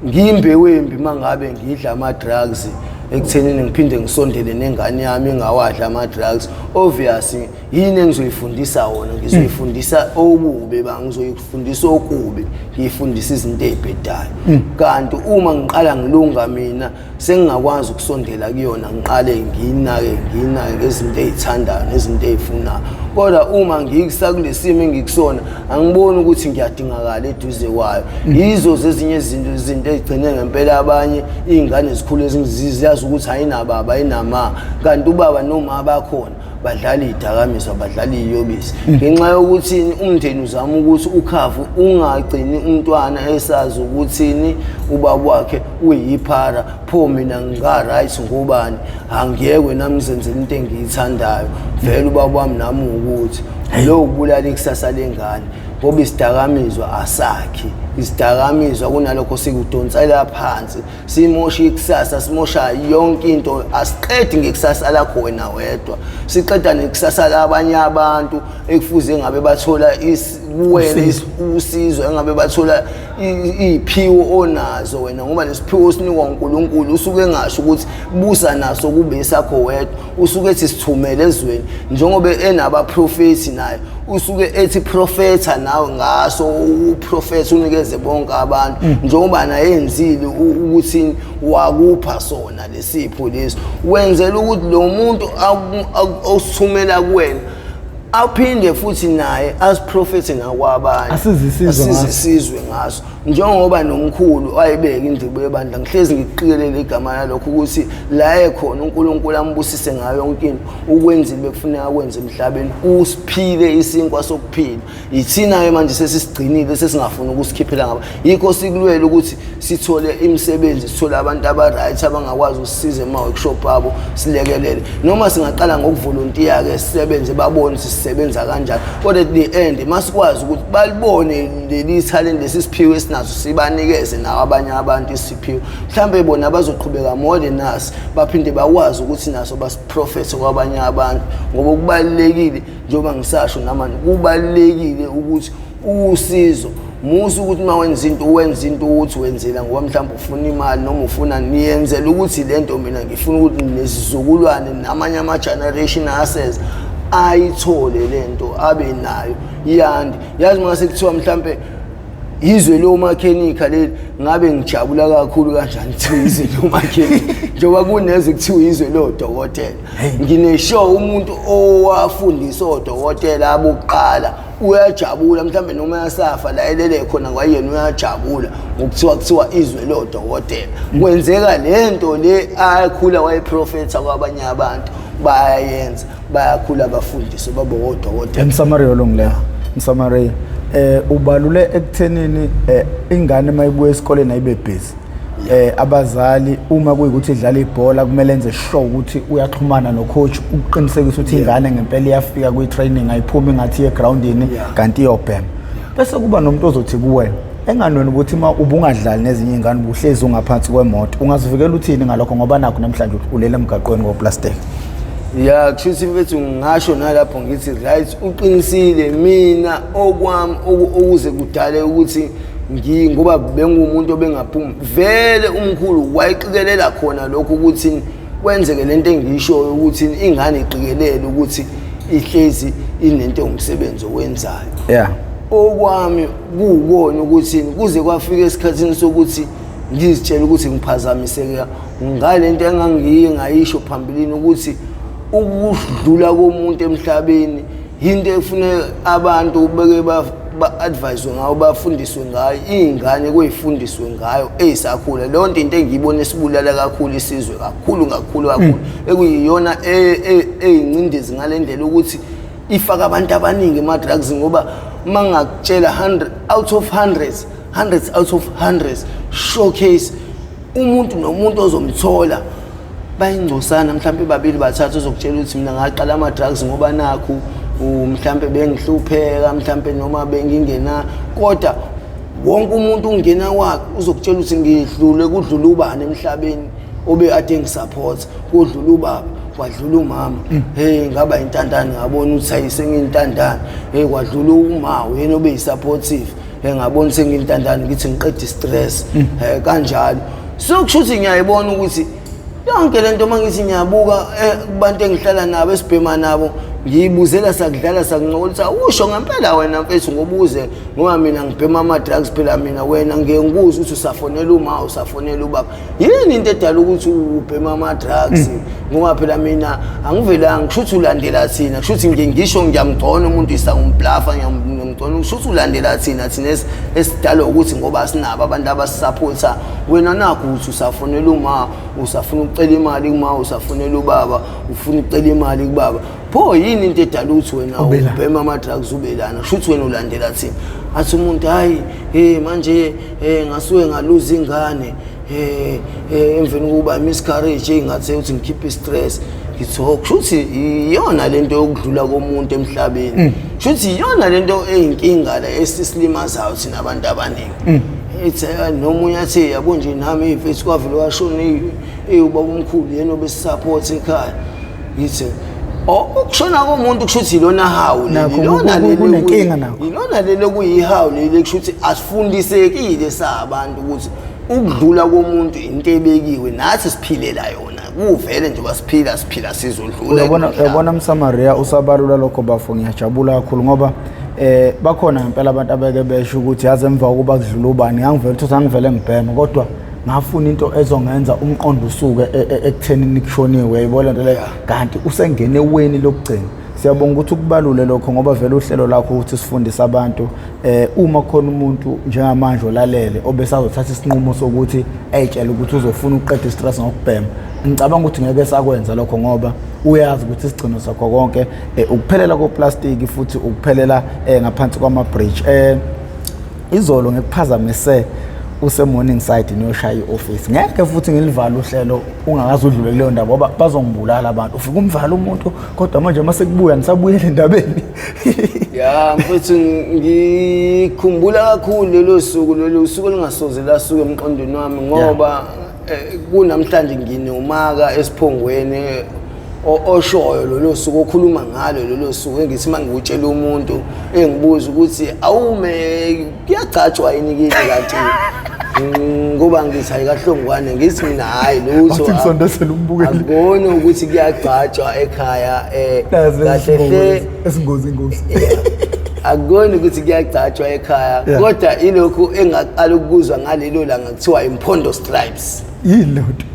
Ngiyimbewu embi uma ngabe ngidla ama-drugs, ekuthenini ngiphinde ngisondele nengane yami ingawadla ama-drugs. Obvious, yini engizoyifundisa wona? Ngizoyifundisa okubi, ba ngizoyifundisa okubi, ngiyifundisa izinto ey'bhedayo. Kanti uma ngiqala ngilunga mina, sengingakwazi ukusondela kuyona, ngiqale ngiyinake, ngiyinake ngezinto ey'thandayo nezinto ey'funayo. Kodwa uma ngikusakule simo engikusona, angiboni ukuthi ngiyadingakala eduze kwayo. Yizo zezinye izinto ey'gcine ngempela abanye iy'ngane zikhule ziyazi ukuthi ayinababa, ayinama, kanti ubaba noma bakhona badlala iy'dakamizwa, badlala iy'yobisi, ngenxa yokuthi umndeni uzama ukuthi ukhavu ungagcini umntwana esazi ukuthini ubaba wakhe uyiphara. Pho mina nginga-right ngobani? Angiyekwe nami ngizenzela into engiyithandayo, vele ubaba wami nami ukuthi lo kubulala ikusasa lengane, ngoba isidakamizwa asakhi. Isidakamizwa kunalokho sikudonsela phansi, simosha ikusasa, simosha yonke into. Asiqedi ngekusasa lakho wena wedwa, siqeda nekusasa labanye abantu ekufuze ngabe bathola kuwena usizo, engabe bathola iy'phiwo onazo wena, ngoba lesiphiwo osinikwa uNkulunkulu usuke engasho ukuthi busa naso kube sakho wedwa, usuke ethi sithumele ezweni. Njengoba enabaprofethi naye usuke ethi profetha nawe ngaso, uprofetha unikeze bonke abantu, njengoba naye enzile ukuthi wakupha sona lesipho leso, wenzela ukuthi lo muntu osithumela kuwena aphinde futhi naye asiprofethe nakwabanye, asize isizwe ngaso. Njengoba nomkhulu wayebeka indlubu yebandla, ngihlezi ngikuqikelela igama lalokho ukuthi la ekhona uNkulunkulu ambusise ngayo yonke into ukwenzile bekufuneka akwenze emhlabeni, usiphile isinkwa sokuphila. Yithina-ke manje sesisigcinile, sesingafuni ukusikhiphela ngaba. Yikho sikulwela ukuthi sithole imisebenzi, sithole abantu aba-right abangakwazi usisiza ema-workshop abo, silekelele. Noma singaqala ngokuvolontiya-ke sisebenze, babone ukuthi sisebenza kanjani, kodwa at the end masikwazi ukuthi balibone leli talent lesi siphiwo esinaso, sibanikeze nawo abanye abantu isiphiwo. Mhlambe bona bazoqhubeka more than us, baphinde bakwazi ukuthi naso basiprofethe kwabanye abantu, ngoba kubalulekile, njengoba ngisasho namanje, kubalulekile ukuthi usizo musa ukuthi uma wenza into wenza into ukuthi wenzela ngoba mhlawumbe ufuna imali noma ufuna niyenzela ukuthi lento mina ngifuna ukuthi nesizukulwane namanye ama-generation aseza ayithole lento abe nayo yandi. Yazi mase kuthiwa mhlambe izwe lomakhenikha leli, ngabe ngijabula kakhulu kanjani kuthiwa izwe lomakhenikha, njengoba kunezwe kuthiwa izwe lodokotela. Ngine-sure umuntu owafundisa odokotela abokuqala uyajabula, mhlambe noma yasafa la elele khona kwayena uyajabula ngokuthiwa kuthiwa izwe lodokotela. Kwenzeka lento le akhula wayeprofetha kwabanye abantu, bayayenza, bayakhula abafundiswe babe odokotela. Emsamariya olungileyo, Msamariya, ubalule ekuthenini ingane mayibuya esikoleni ayibe busy. Abazali uma kuyikuthi idlala ibhola kumele enze sure ukuthi uyaxhumana no-coach ukuqinisekisa ukuthi ingane ngempela iyafika kwi-training, ayiphumi ngathi iye egroundini kanti iyobhema. Bese kuba nomuntu ozothi kuwe enganweni ukuthi uma ubungadlali nezinye iy'ngane ubuhlezi ungaphansi kwemoto, ungazivikela uthini ngalokho, ngoba nakho namhlanje ulele emgaqweni ngoplastic? Ya, kushuthi mfethu ngingasho nalapho ngithi right, uqinisile. Mina okwami okuze kudale ukuthi ngoba bengumuntu obengaphumi vele, umkhulu wayeqikelela khona lokho ukuthi kwenzeke lento engiyishoyo ukuthi ingane iqikelele ukuthi ihlezi inento ewumsebenzi owenzayo. Okwami kuwukona ukuthi kuze kwafika esikhathini sokuthi ngizitshela ukuthi ngiphazamiseke ngalento engangiye ngayisho phambilini ukuthi ukudlula komuntu emhlabeni yinto efuneka abantu beke ba-advise ngayo, bafundiswe ngayo, iy'ngane kuyifundiswe ngayo ey'sakhula. Leyo nto into engiyibona esibulala kakhulu isizwe kakhulu kakhulu kakhulu, ekuyiyona eyingcindezi ngale ndlela ukuthi ifaka abantu abaningi ema-drugs, ngoba uma ngingakutshela 100 out of hundreds, hundreds out of hundreds, showcase umuntu nomuntu ozomthola bayingcosana, mhlawumbe babili bathathu ozokutshela ukuthi mina ngaqala ama-drugs ngoba nakhu mhlawumbe bengihlupheka, mhlawumbe noma bengingena, kodwa wonke umuntu ungena kwakhe uzokutshela ukuthi ngidlule kudlula ubani emhlabeni obe ade ngisupport, kudlula ubaba, kwadlula umama, hey ngaba intandane, ngabona ukuthi hayi sengiyintandane, hey kwadlula uma uyena obe yisupportive, hey ngabona sengiyintandane, ngithi ngiqeda istress, kanjalo. So kusho ukuthi ngiyayibona ukuthi yonke lento uma ngithi ngiyabuka kubantu engihlala nabo esibhema nabo, ngiyibuzela sakudlala sakuncokola ukuthi awusho ngempela wena mfethu ngobuze, ngoba mina ngibhema ama-drugs phela mina, wena ngeke ngikuze ukuthi usafonela uma usafonela ubaba, yini into edala ukuthi ubhema ama-drugs? Ngoba phela mina angivelanga, kusho ukuthi ulandela thina, kusho ukuthi ngisho ngiyamgcona umuntu isangumplafa, ngiyamgcona, kusho ukuthi ulandela thina, thina esidalwa ukuthi ngoba sinabo abantu abasisaphotha. Wena nakho ukuthi usafonela uma usafuna ukucela imali kuma usafonela ubaba, ufuna ukucela imali kubaba, pho yini into edala ukuthi wena ubhema ama-drugs ubelana? Kusho ukuthi wena ulandela thina. Athi umuntu hayi, hey manje ngasuke ngaluza ingane, emveni kokuba miscarriage, engathi ukuthi ngikhiphe istress. Ngithi oh, kusho ukuthi iyona lento yokudlula komuntu emhlabeni. Shuthi iyona lento eyinkinga la esisilimazayo thina abantu abaningi. Ethi nomunye athi, yabo nje nami mfethu kwavele washona ubaba omkhulu, yena obesisupport ekhaya. Ngithi ukushona komuntu kusho ukuthi ilona hawu leli, Nakho ilona leli kunenkinga nakho. Ilona leli okuyihawu leli, kusho ukuthi asifundisekile sabantu ukuthi ukudlula komuntu into ebekiwe, nathi siphilela yona, kuvele nje basiphila siphila sizodlula. Uyabona, kulomhlaba. uyabona Msamaria, usabalula lokho bafo, ngiyajabula kakhulu ngoba bakhona ngempela abantu abeke besho ukuthi yazi emva kokuba kudlula ubani ngangivele ukuthi angivele ngibheme, kodwa ngafuna into ezongenza umqondo usuke ekuthenini kushoniwe, uyayibona lento leyo, kanti usengene eweni lokugcina. Siyabonga ukuthi ukubalule lokho ngoba vele uhlelo lakho ukuthi sifundise abantu. Uma khona umuntu njengamanje olalele obesazothatha isinqumo sokuthi eyitshele ukuthi uzofuna ukuqeda istress ngokubhema, ngicabanga ukuthi ngeke sakwenza lokho ngoba uyazi ukuthi isigcino sakho konke ukuphelela koplastiki futhi ukuphelela ngaphansi kwama-bridge. Izolo ngikuphazamise use-Morningside niyoshaya i-office, ngeke futhi ngilivale uhlelo ungakaze udlule kuleyo ndaba ngoba bazongibulala abantu. Ufike umvala umuntu, kodwa manje uma sekubuya nisabuyela endabeni. Ya mfethu, ngikhumbula kakhulu lelo suku, lelo usuku olungasoze lasuka emqondweni wami ngoba kunamhlanje nginomaka esiphongweni oshoyo lolo suku, okhuluma ngalo lolo suku, engithi uma ngiwutshela umuntu engibuza ukuthi awume kuyagcatshwa yini kini kanti, ngoba ngithi hayi kahlongwane, ngithi mina hhayi lutho. Wathi ngisondezela umbukeli. Akuboni ukuthi kuyagcatshwa ekhaya Nazi kahle lesi hle esingozi ingozi. Akuboni ukuthi kuyagcatshwa ekhaya, kodwa ilokhu engaqala ukuzwa ngalelo langa kuthiwa impondo stripes. Yini leyo nto?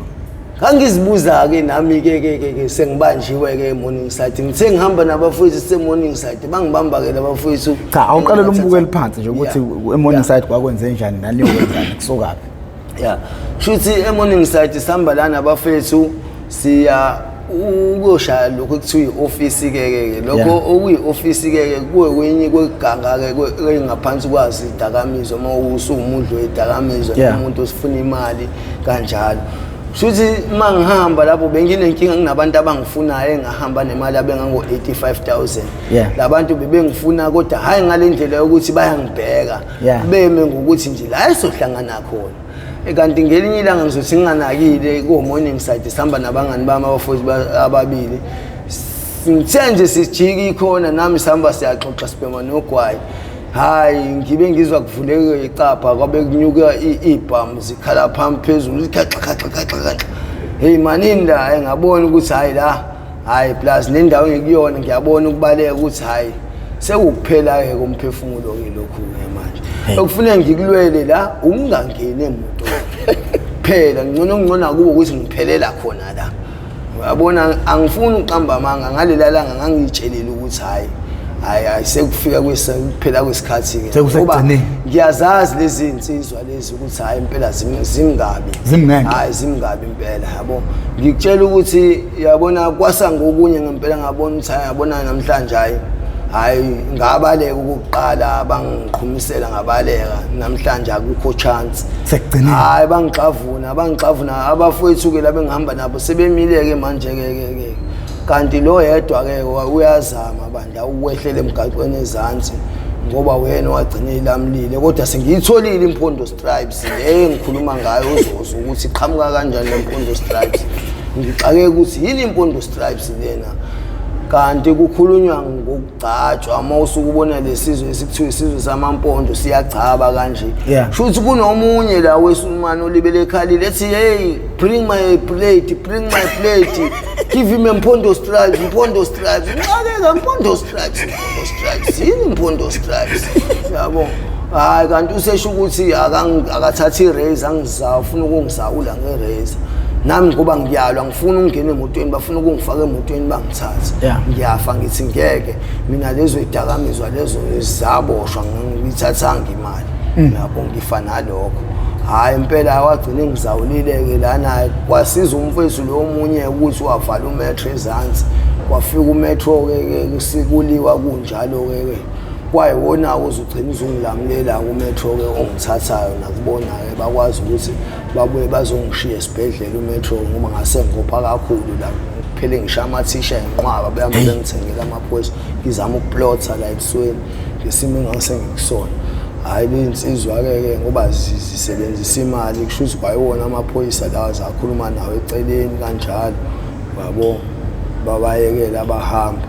Ngangizibuza-ke nami-ke ke ke ke sengibanjiwe-ke e-Morningside, ngithe ngihamba nabafowethu sise-Morningside, bangibamba-ke labafowethu. Cha, awuqalele umbukeli phansi nje ukuthi e-Morningside kwakwenze njani, naniyokwenzani, kusukaphi? Ya, shuthi e-Morningside sihamba la nabafethu, siya ukuyoshaya lokhu ekuthiwa i-ofisi ke ke lokho, okuyi-ofisi ke ke kuwe kwenye kweganga ke ngaphansi kwazo idakamizwa, uma usuwumudli wedakamizwa, umuntu osifuna imali kanjalo. Shuthi uma ngihamba lapho benginenkinga, nginabantu abangifunayo engahamba nemali abengango-85,000. Labantu bebengifuna, kodwa hhayi ngale ndlela yokuthi bayangibheka, beme ngokuthi nje la esohlangana khona. Kanti ngelinye ilanga ngizothi nginganakile ko-Morningside sihamba nabangani bami abafowethu ababili, ngithe nje sijika ikhona nami sihamba siyaxoxa sibhema nogwayi, hayi ngibe ngizwa kuvuleke icapha, kwabe kunyuka iy'bhamu zikhala phambi phezulu, zikhaxa khaxa khaxa khaxa, hey manini la, ngabona ukuthi hayi la, hayi plus nendawo engikuyona ngiyabona ukubaleka ukuthi hayi sekukuphela-ke komphefumulo-ke lokhu-ke manje. Okufuneka ngikulwele la ukungangeni emotweni phela, ngcono ngcono akubo ukuthi ngiphelela khona la, uyabona, angifuni ukuqamba amanga. Ngalela langa ngangiyitshelile ukuthi hayi hayi hayi, sekufika kuphela kwesikhathi-ke. Sekusekugcineni. Ngoba ngiyazazi lezi nsizwa lezi ukuthi hhayi impela zimngabi. Zimngeke. Hhayi zimngabi impela, yabo, ngikutshela ukuthi yabona kwasa ngokunye ngempela ngabona ukuthi hhayi yabona namhlanje, hhayi hhayi, ngabaleka okokuqala, bangiqhumisela ngabaleka, namhlanje akukho chance. Sekugcineni. Hhayi bangixavuna, bangixavuna abafowethu-ke la bengihamba nabo, sebemile-ke manje-ke ke ke kanti lo yedwa-ke uyazama bandla ukwehlela emgaqweni ezansi ngoba wena wagcina ilamlile, kodwa sengiyitholile impondo stripes le engikhuluma ngayo, uzozwa ukuthi iqhamuka kanjani le mpondo stripes. Ngixake ukuthi yini impondo stripes lena, kanti kukhulunywa ngokugcatshwa uma usuke ubona lesizwe esikuthiwa isizwe samampondo siyagcaba kanje. Shuthi kunomunye la wesulumane olibele ekhalile ethi, "Hey, bring my plate, bring my plate, give him mpondo stripes, mpondo stripes." Ngixakeka, mpondo stripes, mpondo stripes, yini mpondo stripes, yabo? Hayi kanti usesho ukuthi akathatha i-razor angizawu, ufuna ukungizawula nge-razor nami ngoba ngiyalwa, ngifuna ukungena emotweni, bafuna ukungifaka emotweni bangithathe. Ngiyafa, ngithi ngeke mina, lezo idakamizwa lezo zaboshwa, ngiyithathanga imali yabo, ngifa nalokho. Hhayi impela wagcina engizawulile-ke lana, kwasiza umfethu lo omunye ukuthi wavala umetro ezansi, kwafika umetro-ke ke kuliwa kunjalo-ke ke, kwayiwona-ke uzugcina uzungilamulela-ke umetro-ke ongithathayo, nakubona-ke bakwazi ukuthi babuye bazongishiya esibhedlela umetro ngoba ngase ngopha kakhulu la. Phele ngisho amathisha enqwaba beyama bengithengela amaphoyisa, ngizama ukuplotha la ebusweni ngesimo engangisengikusona. Hhayi, leyinsizwa-ke ke ngoba zisebenzisa imali, kusho ukuthi kwayiwona amaphoyisa lawa zakhuluma nawo eceleni kanjalo, yabo, babayekela bahamba,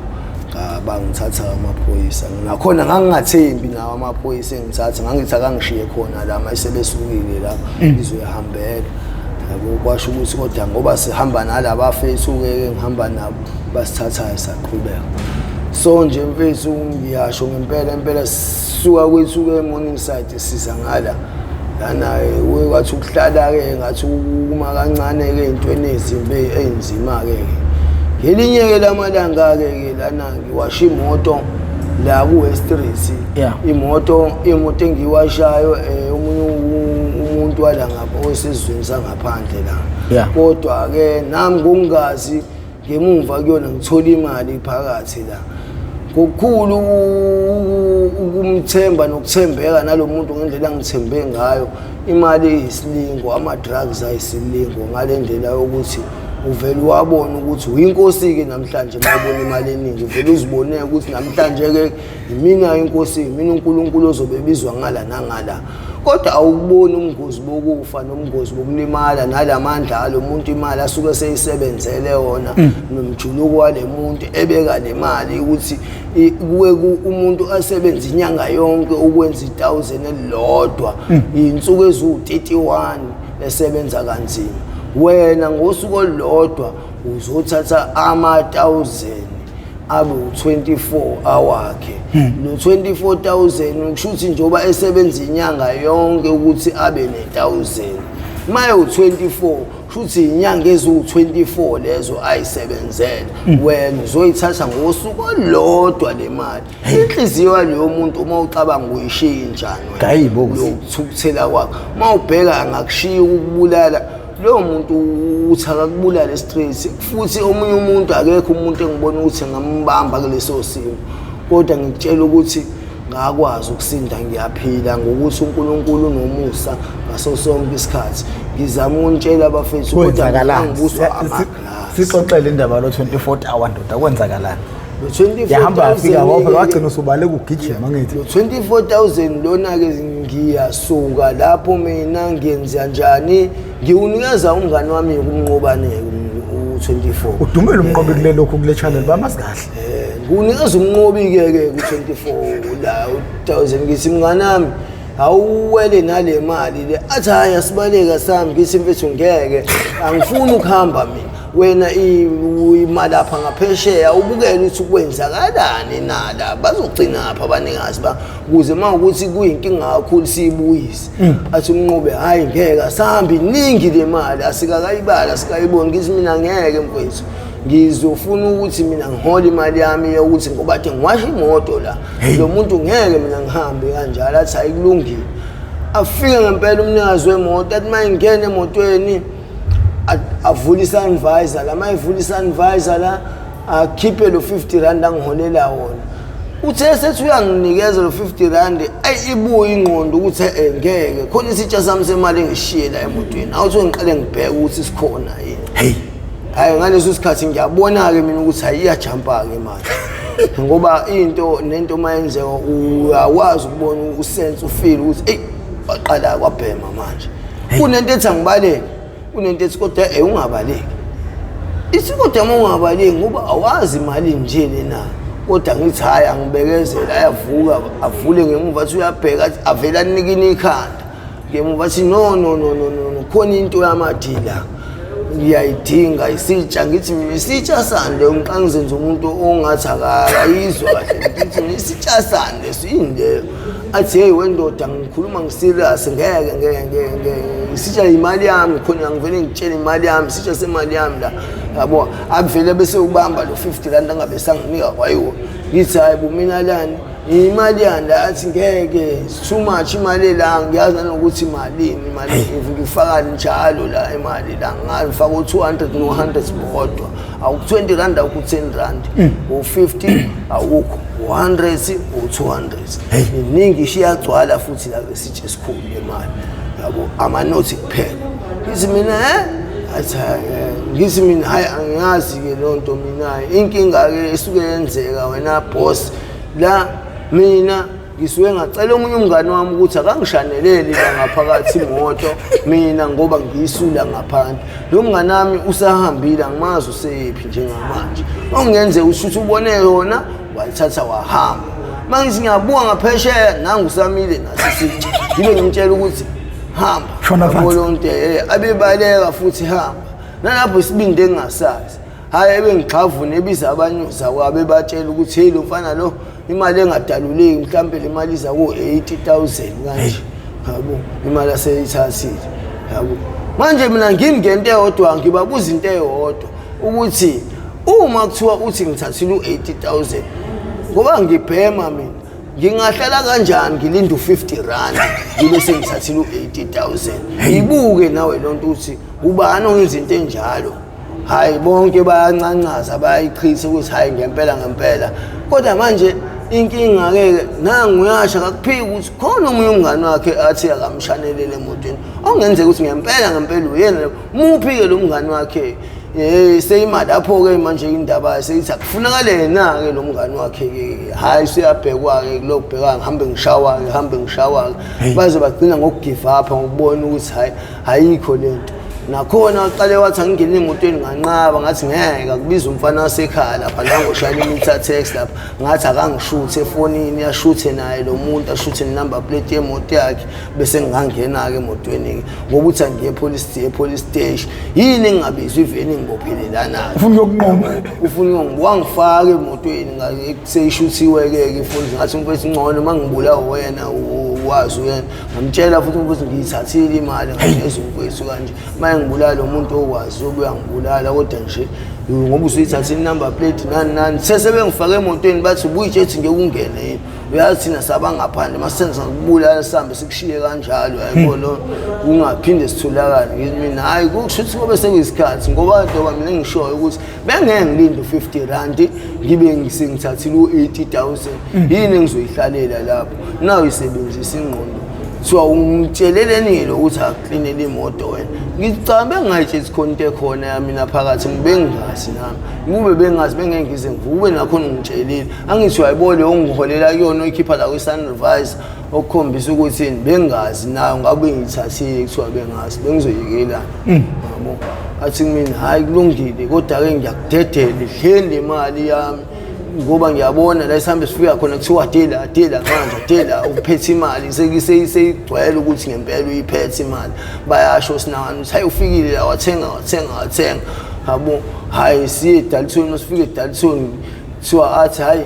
bangithatha amaphoyisa. Nakhona ngangingathembi nawo amaphoyisa engithatha, ngangithi akangishiye khona la uma sebesukile la ngizoyihambela, yabo. Kwasho ukuthi kodwa ngoba sihamba nalaba fethu-ke ngihamba nabo, basithathayo saqhubeka. So nje mfethu, ngiyasho ngempela impela, sisuka kwethu-ke e-Morningside siza ngala lana, kwathi ukuhlala-ke ngathi ukuma kancane-ke ey'ntweni ezimbi ey'nzima-ke. Ngelinye-ke lamalanga-ke ke lana ngiwasha imoto la ku-West Street. Imoto engiyiwashayo, omunye umuntu wala ngapha osezweni sangaphandle la. Kodwa-ke nami ngokungazi, ngemumva kuyona ngithola imali phakathi la. Ngokukhulu ukumthemba nokuthembeka nalo muntu ngendlela angithembe ngayo, imali iyisilingo, ama-drugs ayisilingo ngale ndlela yokuthi uvele wabona ukuthi uyinkosi-ke namhlanje. Uma ubona imali eningi, uvele uzibone ukuthi namhlanje-ke imina inkosi, imina uNkulunkulu ozobe ebizwa ngala nangala, kodwa awukuboni ubungozi bokufa nobungozi bokulimala nalamandla alo muntu imali asuke seyisebenzele wona nomjuluko wale muntu ebeka le mali ukuthi kuke umuntu asebenze inyanga yonke ukwenza i-1000 elilodwa, iy'nsuku eziwu-31 esebenza kanzima. Wena ngosuku olulodwa uzothatha ama-1000 abe u-24 awakhe. Lo 24,000 kusho ukuthi njengoba esebenza inyanga yonke ukuthi abe ne-1000, maye u-24 kusho ukuthi inyanga eziwu-24 lezo ayisebenzele, wena uzoyithatha ngosuku olulodwa le mali. Inhliziyo yaloyo muntu, uma ucabanga, uyishiya njani wena? Hayi bo. Lokuthukuthela kwakho, uma ubheka, angakushiya ukukubulala loyo muntu, uthi akakubulale straight. Futhi omunye umuntu, akekho umuntu engibona ukuthi ngambamba kuleso simo, kodwa ngikutshela ukuthi ngakwazi ukusinda, ngiyaphila ngokuthi uNkulunkulu unomusa ngaso sonke isikhathi. Ngizama ukunitshela abafethu, kodwa Kwenzakalani? ngibuswa amaglasi. Sixoxele indaba lo 24 hour, ndoda, kwenzakalani? Lo 24,000 Yahamba yafika wapha, wagcina usubaleka ugijima, ngithi. Lo 24,000 lona-ke, ngiyasuka lapho mina ngenza njani? Ngiwunikeza umngani wami uMnqobane u-24. Udumele uMnqobi kule lokhu kule channel, bamazi kahle. Ngiwunikeza uMnqobi-ke ke ku-24 la u-1000, ngithi, "Mngani wami, awuwele nale mali le." Athi, "Hhayi, asibaleka sami." Ngithi, "Mfethu, ngeke, angifuni ukuhamba mina. Wena imali apha ngaphesheya, ubukele ukuthi kwenzakalani nala, bazogcinaphi abanikazi ba, ukuze uma ukuthi kuyinkinga kakhulu siyibuyise." Athi uMnqobe, "Hhayi, ngeke, asahambi, iningi le mali, asikakayibali, asikayiboni." Ngithi mina, "Ngeke mfethu, ngizofuna ukuthi mina ngihole imali yami yokuthi ngoba ade ngiwashe imoto la lo muntu, ngeke mina ngihambe kanjalo." Athi, "Hayi, kulungile." Afike ngempela umnikazi wemoto, athi uma ingena emotweni avule i-sun visor la. Uma evula i-sun visor la, akhiphe lo R50 angiholela wona. Uthe sethi uyanginikeza lo R50, ayi, ibuye ingqondo ukuthi ngeke, khona isitsha sami semali engishiye la emotweni, awuthi ngiqale ngibheke ukuthi sikhona yini. Hey. Hayi, ngaleso sikhathi ngiyabona-ke mina ukuthi hayi, iyajampa-ke manje, ngoba into nento uma yenzeka uyakwazi ukubona, usense, ufeel ukuthi eyi, waqala kwabhema manje. Kunento ethi angibaleki, kunento ethi kodwa ungabaleki. Ithi kodwa uma ungabaleki, ngoba awazi imali nje lena. Kodwa ngithi hhayi, angibekezela. Ayavuka, avule ngemuva, athi uyabheka, athi avele anikine ikhanda ngemuva, athi, "No, no, no, no, no, no, khona into yamadila ngiyayidinga, isitsha." Ngithi mina, "Isitsha sani leyo?" Ngiqa ngizenza umuntu ongathi akayizwa kahle. Ngithi mina, "Isitsha sani leso? Yini leyo?" Athi, "Hey wendoda, ngikhuluma ngiserious, ngeke, ngeke, ngeke, ngeke, isitsha imali yami khona, ngivele ngitshele imali yami, isitsha semali yami la, yabo." Avele bese ubamba lo R50 angabe sanginika kwayiwo. Ngithi, "Hayi bo, mina lani imali yani la?" Athi, "Ngeke, it's too much imali la, ngiyazi nanokuthi imalini imali, ngifaka njalo la imali la, ngifaka u-200 no-100 bodwa, awu-R20, awuku-R10, u-50 awukho, u-100, u-200, iningi ishiyagcwala futhi la lesitsha esikhulu le mali, yabo, amanothi kuphela." Ngithi mina, "Eh?" Athi, "Hayi, Ngithi mina hayi angiyazi-ke loo nto mina inkinga-ke esuke yenzeka wena boss la mina ngisuke ngacela omunye umngane wami ukuthi akangishaneleli la ngaphakathi imoto mina ngoba ngiyisula ngaphandle lo mngane wami usahambile angimazi useyephi njengamanje okungenzeka ushuthi ubone yona wayithatha wahamba uma ngithi ngiyabuka ngaphesheya nangu usamile nasi ngibe ngimtshela ukuthi hamba Shona phansi. Yabo leyo nto abebaleka futhi hamba nalapho isibindi engingasazi hhayi ebengixhavuna ebiza abanye uzakwabo ebatshela ukuthi heyi lo mfana lo imali engadaluleki mhlampe le mali iza ko-80 000 kanje yabo imali aseyithathile yabo manje mina ngimi ngento eyodwa ngibabuza into eyodwa ukuthi uma kuthiwa uthi ngithathile u-80 000 ngoba ngibhema mina ngingahlala kanjani ngilinde u-50 rand ngibe sengithathile u-80 000 ngibuke nawe loo nto ukuthi ubani ongenza into enjalo hhayi bonke bayancancaza bayayichitha ukuthi hhayi ngempela ngempela kodwa manje inkinga-ke nangu uyasho akakuphiki ukuthi khona omunye umngane wakhe athi akamshanelele emotweni okungenzeka ukuthi ngempela ngempela uyena muphi-ke lo mngane wakhe seyima lapho-ke manje indaba seyithi akufunakale yena-ke lo mngane wakhe-ke hhayi seyabhekwa-ke kulokhu bheka ngihambe ngishawa-ke ngihambe ngishawa-ke baze bagcina ngokugive up ngokubona ukuthi hhayi ayikho le nto nakhona aqale wathi angingene emotweni nganqaba ngathi ngeke akubiza umfana wasekhaya lapha nangoshayela i-meter taxi lapha ngathi akangishuthe efonini ashuthe naye lo muntu ashuthe ne-number plate yemoto yakhe bese ngingangena-ke emotweni-ke ngoba uthi angiye e-police station yini engingabizwa iveni ngibophele lana-ke Ufuna ukuyokunquma. ufuna wangifaka emotweni seyishuthiwe-ke ke ifoni ngathi umfethu ngcono uma ngibulawa wena wazi wena ngamtshela futhi umfethu ngiyithathile imali ngangeza umfethu kanje uma ngibulala lo muntu okwazi uyobuya ngibulala kodwa nje ngoba usuyithathile i-number plate nani nani sesebengifake emotweni bathi ubuyitshe ngeke ungene yini uyazi thina sabangaphandle masenza ngokubulala sihambe sikushiye kanjalo yayibona lo ungaphinde sitholakale ngithi mina hhayi kusho ukuthi kobe sekuyisikhathi ngoba ntoba mina engishoyo ukuthi bengeke ngilinde u-50 rand ngibe sengithathile u-80 000 yini engizoyihlalela lapho nayo isebenzisa ingqondo kuthiwa umtsheleleni-ke ukuthi akuklinele imoto wena ngithi cha bengingayitshethi khona into ekhona mina phakathi bengingazi nami kube bengazi bengeke ngize ngivube nakhona ungitshelile angithi uyayibona ongiholela kuyona oyikhipha la kwi-sunrise okukhombisa ukuthi bengazi nayo ngabe ngiyithathile kuthiwa bengazi bengizoyikelana yabo athi kumina hhayi kulungile kodwa-ke ngiyakudedela idleni le mali yami ngoba ngiyabona la sihambe sifika khona kuthiwa dela dela manje dela uphethe imali seyigcwele ukuthi ngempela uyiphethe imali bayasho sinangani ukuthi hayi ufikile la wathenga wathenga wathenga yabo hhayi siye eDalton masifike eDalton kuthiwa athi hhayi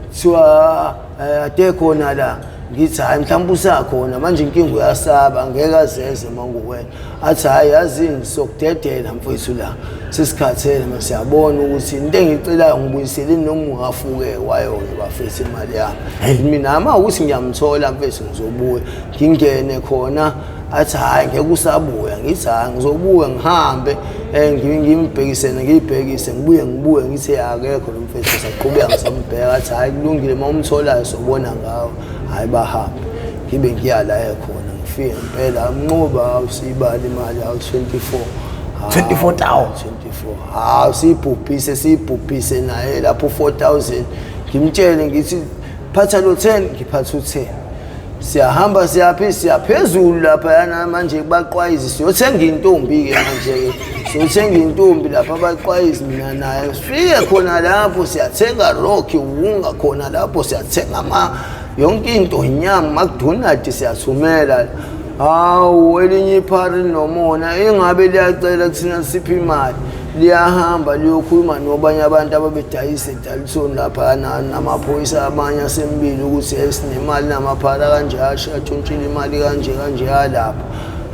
kuthiwa ade khona la ngithi hhayi mhlawumbe usakhona manje inkinga uyasaba ngeke azeze uma nguwena athi hhayi yazini sokudedela mfowethu la sesikhathele ma siyabona ukuthi into engiyicelayo ngibuyiseleni noma ungafuke wayo-ke bafethu imali yami mina ama ukuthi ngiyamthola mfethu ngizobuya ngingene khona athi hhayi ngeke usabuya ngithi hhayi ngizobuya ngihambe um ngimbhekisene ngiyibhekise ngibuye ngibuye ngithi akekho lo mfethu saqhubeka ngisambheka athi hhayi kulungile uma umtholayo sobona ngawo hhayi bahambe ngibe ngiya la ekhona ngifike ngempela amnqoba awusiyibala imali awu-24 24,000. 24 hawu siyibhubhise siyibhubhise naye lapho 4000 ngimtshele ngithi phatha lo 10 ngiphatha u-10 siyahamba siyaphi siyaphezulu laphayana manje baqwayizi siyothenga intombi-ke manje-ke siyothenga intombi lapha abaqwayizi mina naye sifike khona lapho siyathenga rock wunga khona lapho siyathenga ama yonke into inyama McDonald siyathumela hawu elinye iphari linomona ingabe liyacela kuthina siphe imali liyahamba liyokhuluma nobanye abantu ababedayisa eDalton lapha namaphoyisa amanye asembili ukuthi sinemali namaphara kanje asho atshontshile imali kanje kanje yalapha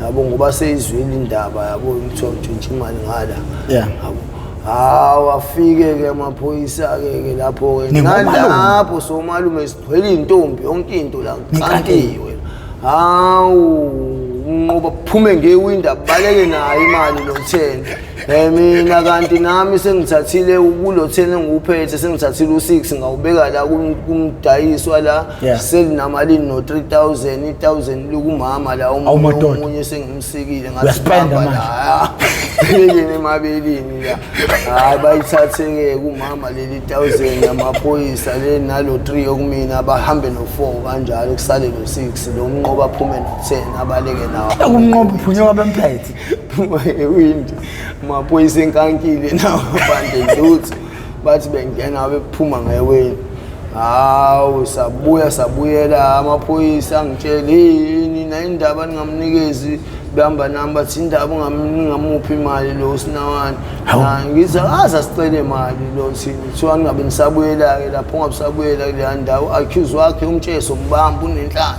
yabo ngoba seyizwile indaba yabo kuthiwa utshontshe imali ngala yabo hawu afike-ke amaphoyisa-ke ke lapho-ke Ningomalume? nalapho somalume sigcwele iy'ntombi yonke into la Nikantiwe. kukantiwe hawu Unqoba phume ngewindow, baleke nayo imali lo 10. Mina kanti nami sengithathile kulo 10 engiwuphethe, sengithathile u6, ngawubeka la kumdayiswa la. Selinamalini no 3000, i1000 likumama la, omunye sengimsikile. Ngathi manje yini emabelini la, hayi, bayithathe-ke kumama leli 1000 namaphoyisa le nalo 3 okumina, bahambe no-4 kanjalo, kusale lo-6. Lo mnqoba aphume no-10, abaleke nawo. Ukumnqoba uphunyuka bemphethe. Ewindi, amaphoyisa enkankile nawo, bande lutho, bathi bengena bephuma ngeweni. Hawu, sabuya sabuyela, amaphoyisa angitshela, yini na indaba ningamnikezi, behamba nami, bathi indaba ningamuphi imali lo sinawani. Ngithi akaze asicele imali lo thini, kuthiwa ningabe nisabuyela-ke lapho, ungabusabuyela kuleya ndawo, accuse wakhe umtshele sombamba unenhlanhla.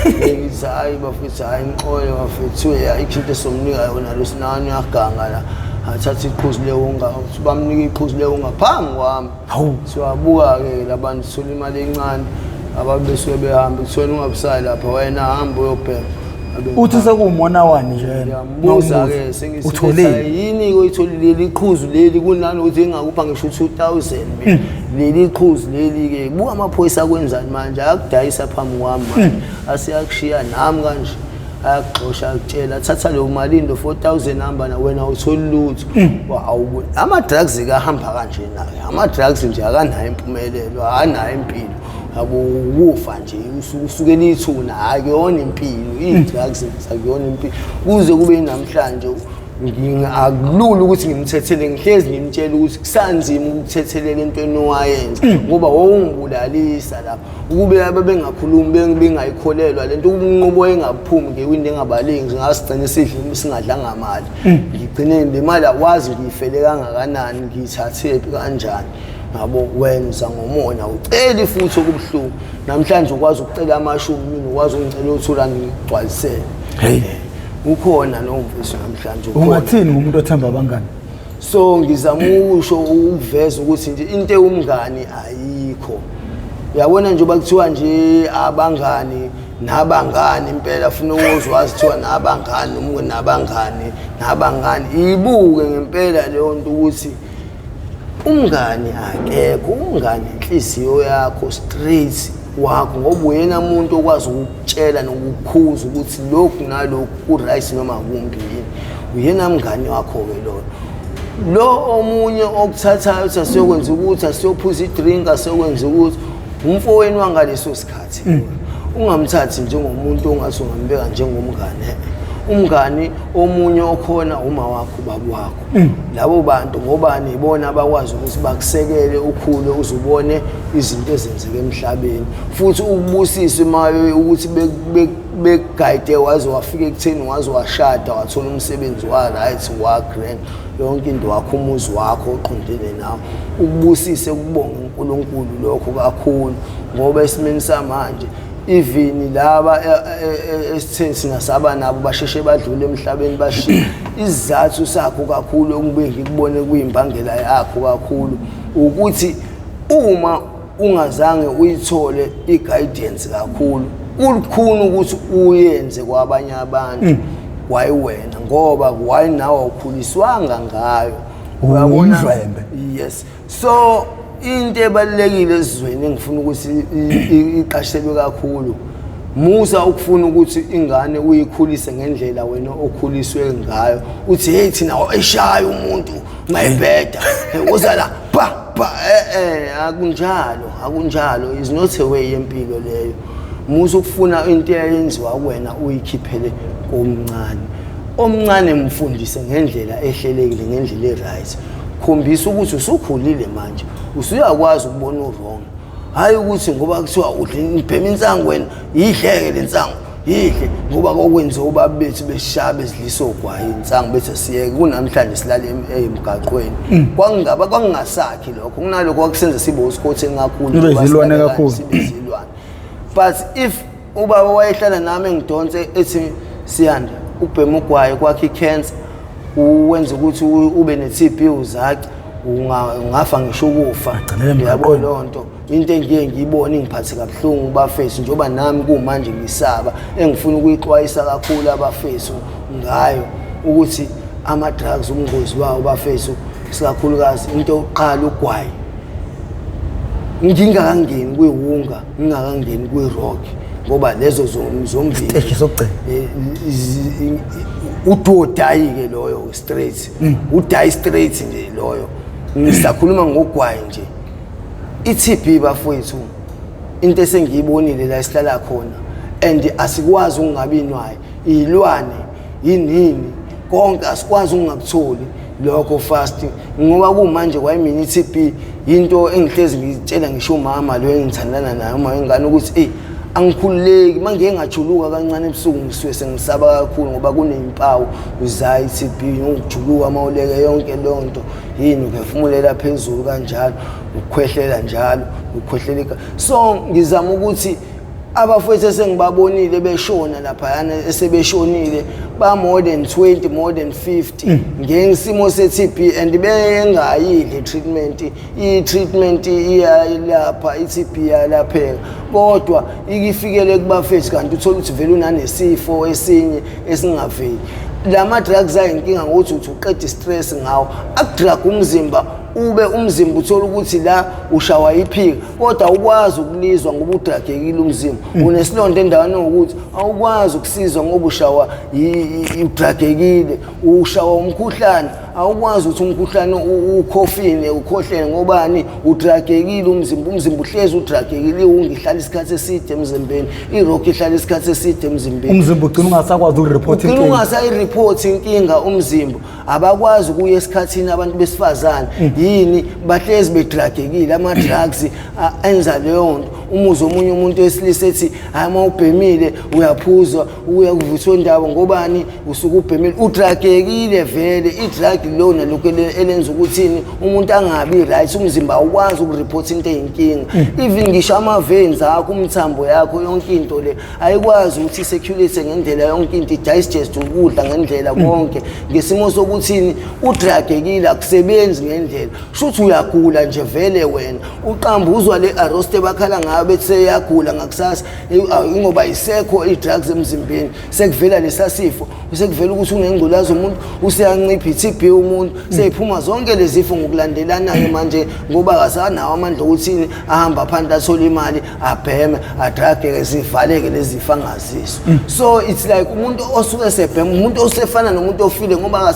Ngithi hhayi bafethu, hhayi nixole bafethu, ayikho into esomnika yona lo sinawani, uyaganga la. Athatha iqhuzu lewunga, bamnika iqhuzu lewunga phambi kwami. Siwabuka-ke labantu, sithola imali encane, ababesuke behambe, kuthiwa ungabusayi lapha wena, hamba uyobhema. Uthi sekuwumona wani nje? Ngiyambuza-ke, sengithi yini oyitholile leli qhuzu leli, kunani ukuthi engakupha ngisho u-2000 mina leli qhuzu leli-ke. Buka amaphoyisa akwenzani manje, ayakudayisa phambi kwami manje, asiyakushiya nami kanje, ayakuxosha, akutshela thatha leyo mali into 4000, hamba na wena, awutholi lutho. Ama-drugs-ke ahamba kanje nayo, ama-drugs nje akanayo impumelelo, akanayo impilo yabo, ukufa nje usukela ithuna, akuyona impilo i-drugs, akuyona impilo. Kuze kube namhlanje akulula ukuthi ngimthethele, ngihlezi ngimtshela ukuthi kusanzima ukuthethelela entweni owayenza, ngoba wawungibulalisa lapho. Ukube ababengakhulumi, bengayikholelwa lento, umnqobo engaphumi ngewindi engabaleki, ngasigcine sidla singadlanga mali. Ngigcine le mali akwazi ngiyifele kangakanani, ngiyithathephi kanjani, ngabo wenza ngomona, uceli futhi okubuhlungu. Namhlanje ukwazi ukucela amashumi, mina ukwazi ungicela u2 rand ngigcwalisele. Hey, ukhona lo mfisi namhlanje. Ungathini ngumuntu othemba abangani? So ngizama ukusho, ukuveza ukuthi nje into ewumngani ayikho, uyabona, njengoba kuthiwa nje abangani nabangani impela funa ukuzwazi, kuthiwa nabangani noma nabangani nabangani, ibuke ngempela leyo nto ukuthi umngani akekho. Umngani inhliziyo yakho straight wakho, ngoba uyena umuntu okwazi ukukutshela nokukukhuza ukuthi lokhu nalokhu ku-right noma kumbi yini, uyena mngani wakho-ke loyo. Lo omunye okuthathayo ukuthi asiyokwenza ukuthi asiyophuza i-drink, asiyokwenza ukuthi umfowenu wangaleso sikhathi, ungamthathi njengomuntu ongathi ungambeka njengomngane. Umngani omunye okhona uma wakho, ubaba wakho, labo bantu, ngobani ibona abakwazi ukuthi bakusekele ukhule uzubone izinto ezenzeka emhlabeni, futhi ukubusise imali ukuthi bekugayide waze wafika ekutheni waze washada, wathola umsebenzi wa-right, wa-grand, yonke into wakho, umuzi wakho oqondene nawe, ukubusise, ukubonga uNkulunkulu lokho kakhulu. Ngoba esimeni samanje, even laba esithe thina saba nabo basheshe badlule emhlabeni, bashiya isizathu sakho kakhulu, okube ngikubone kuyimbangela yakho kakhulu ukuthi uma ungazange uyithole i-guidance kakhulu, kulukhuni ukuthi uyenze kwabanye abantu wayiwena, ngoba why nawe awukhuliswanga ngayo. Uyabona? Umdlwembe. Yes, so into ebalulekile esizweni engifuna ukuthi iqashelwe kakhulu, musa ukufuna ukuthi ingane uyikhulise ngendlela wena okhuliswe ngayo, uthi hey, thina eshaya umuntu mayibheda uza la pa pa, akunjalo, akunjalo, is not a way yempilo leyo. Musa ukufuna into eyenziwa kuwena uyikhiphele komncane. Omncane mfundise ngendlela ehlelekile, ngendlela e-right, khombisa ukuthi usukhulile manje, usuyakwazi ukubona u-wrong, hhayi ukuthi ngoba kuthiwa udla ibhema insangu wena, yidleke le nsangu, yidle, ngoba kokwenziwa ubaba bethu besishaya bezidlisa ogwayi insangu, bethi siyeke, kunamhlanje silale emgaqweni. Kwakungaba kwakungasakhi lokho, kunalokho kwakusenza sibe usikhotheni kakhulu. Nibe njengoba izilwane silale kakhulu. kanje, sibe izilwane. But if ubaba wayehlala nami engidonse ethi, "Siyanda, ubhema ugwayi kwakho i-cancer, uwenza ukuthi ube ne-TB, uzace Ungafa ngisho ukufa. Yabo leyo nto, into engiye ngiyibone ingiphathe kabuhlungu bafethu, njengoba nami kumanje ngisaba, engifuna ukuyixwayisa kakhulu abafethu ngayo ukuthi ama-drugs ubungozi bawo bafethu, sikakhulukazi into yokuqala ugwayi. Ngingakangeni kwiwunga, ngingakangeni kwi-rock, ngoba lezo zombili Isiteshi sokugcina. Udodayi-ke loyo straight, udayi straight nje loyo. Ngisakhuluma ngogwayi nje, i-TB bafowethu, into esengiyibonile la esihlala khona, and asikwazi ukungabi nwayo, iy'lwane yinini konke, asikwazi ukungakutholi lokho fast, ngoba kumanje kwayimina i-TB into engihlezi ngitshela ngisho umama lo engithandana naye, uma wengane, ukuthi eyi, angikhululeki uma ngiye ngajuluka kancane ebusuku, ngisuke sengisaba kakhulu, ngoba kuney'mpawu zayo i-TB, ngokujuluka uma uleke, yonke leyo nto, yini, uphefumulela phezulu kanjalo, ukukhwehlela njalo, ukukhwehlela. So ngizama ukuthi abafowethu esengibabonile beshona laphayana, esebeshonile ba more than 20, more than 50 ngesimo se-TB, and bengayidli treatment. I-treatment iyalapha, i-TB iyalapheka, kodwa ikifikele kubafethu kanti uthola ukuthi vele unanesifo esinye esingaveli. Lama drugs ayinkinga ngokuthi uthi uqeda i-stress ngawo, akudrug umzimba, ube umzimba uthola ukuthi la ushawa iphika, kodwa awukwazi ukulizwa ngoba udragekile umzimba, unesilonda endaweni yokuthi awukwazi ukusizwa ngoba ushawa udragekile, ushawa umkhuhlane, awukwazi ukuthi umkhuhlane ukhofine, ukhohlele, ngobani? Udragekile umzimba. Umzimba uhlezi udragekile. Iwunga ihlala isikhathi eside emzimbeni, i-rock ihlala isikhathi eside emzimbeni. Umzimba ugcina ungasakwazi ukureport ugcina inkinga. Ungasayireport inkinga umzimba. Abakwazi ukuya esikhathini abantu besifazane, yini? Bahlezi bedragekile. Ama-drugs enza leyo nto. Umuzwa omunye umuntu wesilisa ethi, "Hayi, uma ubhemile uyaphuza uya kuvuthwa indaba." Ngobani? Usuke ubhemile, udragekile vele. I-drug lona lokhu elenza ukuthini? Umuntu angabi right, umzimba awukwazi ukureport into eyinkinga. Even ngisho ama-veins akho, umthambo yakho, yonke into le ayikwazi ukuthi i-circulate ngendlela, yonke into i-digest ukudla ngendlela, konke ngesimo sokuthini? Udragekile, akusebenzi ngendlela. Kusho ukuthi uyagula nje vele wena. Uqamba uzwa le arrest ebakhala ngayo, bethi seyagula ngakusasa, ingoba isekho i-drugs emzimbeni, sekuvela lesa sifo, sekuvela ukuthi unengculazi umuntu, useyancipha, i-TB umuntu, seyiphuma zonke lezi zifo ngokulandelanayo manje, ngoba akasanawo amandla okuthini? Ahamba phansi athole imali, abheme, adrageke, zivaleke lezi zifo angaziso. So it's like umuntu osuke esebhema, umuntu osefana nomuntu ofile, ngoba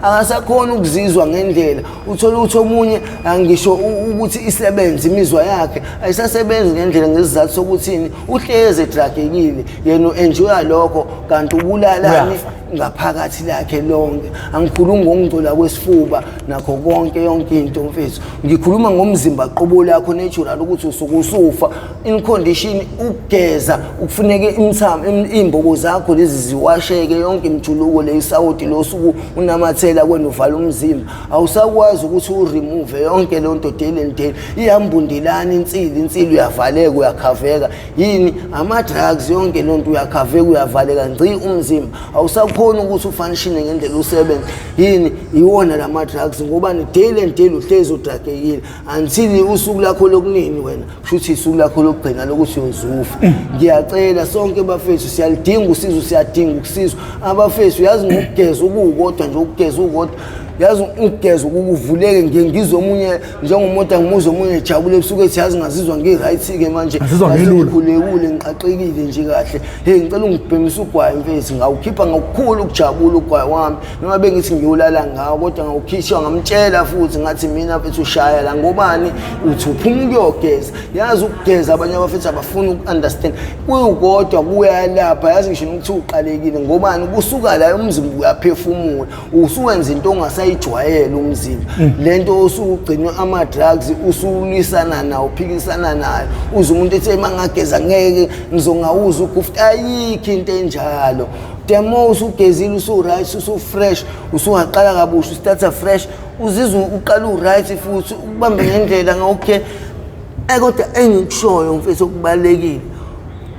akasakhona ukuzizwa ngendlela. Uthola ukuthi omunye angisho ukuthi isebenze, imizwa yakhe ayisasebenzi ngendlela, ngesizathu sokuthini? Uhlezi edragekile, yena u-enjoya lokho, kanti ubulalani? Uyafa. Ngaphakathi lakhe lonke. Angikhulumi ngokungcola kwesifuba nakho konke, yonke into mfethu, ngikhuluma ngomzimba qobo lakho natural, ukuthi usuke usufa in condition. Ukugeza ukufuneke imithamo, iy'mbobo zakho lezi ziwasheke, yonke imjuluko le, isawoti lo suku unamathela kwena, uvala umzimba, awusakwazi ukuthi uremove yonke leyo nto daily and daily. Iyambundelana insili, insili uyavaleka, uyakhaveka. Yini? Ama-drugs, yonke leyo nto, uyakhaveka, uyavaleka ngci umzimba, awusakhoni ukuthi ufunctione ngendlela, usebenze. Yini? Iwona lama-drugs, ngoba ni daily and daily uhlezi udragekile until usuku lakho lokunini wena, kusho ukuthi isuku lakho lokugcina lokuthi uyozufa. Ngiyacela sonke bafethu, siyalidinga usizo, siyadinga ukusizwa abafethu. Yazi ngokugeza ukuwukodwa nje, ukugeza ukukodwa, yazi ukugeza ukuvuleke, ngiye ngizwe omunye njengomuntu, angimuzwe omunye ejabule ebusuku ethi, "Yazi ngazizwa ngi-right-ke manje." Ngazizwa ngilula. Ngikhulekule, ngiqaqekile nje kahle. Hey, ngicela ungibhemise ugwayi mfethu. Ngawukhipha ngokukhulu ukujabula ugwayi wami, noma bengithi ngiyolala ngawo, kodwa ngawukhishwa. Ngamtshela futhi ngathi, "Mina mfethu ushaya la." Ngobani? Uthi uphuma ukuyogeza. Yazi ukugeza, abanye abafethu abafuni uku-understand, kuyukodwa kuyalapha. Yazi ngisho nokuthi uqalekile, ngobani? Kusuka la umzimba uyaphefumula, usuwenza into ongasayijwayele umzimba, lento osugcinwe ama-drugs, usulwisana nawo, uphikisana nayo. Uze umuntu ethi, "Uma ngageza ngeke ngizongawuza ugufta." Ayikho into enjalo. The more usugezile, usu-right, usu-fresh, usungaqala kabusha, ustarta fresh, uzizwe uqala u-right futhi ukubambe ngendlela. Okay, kodwa engikushoyo mfethu okubalulekile,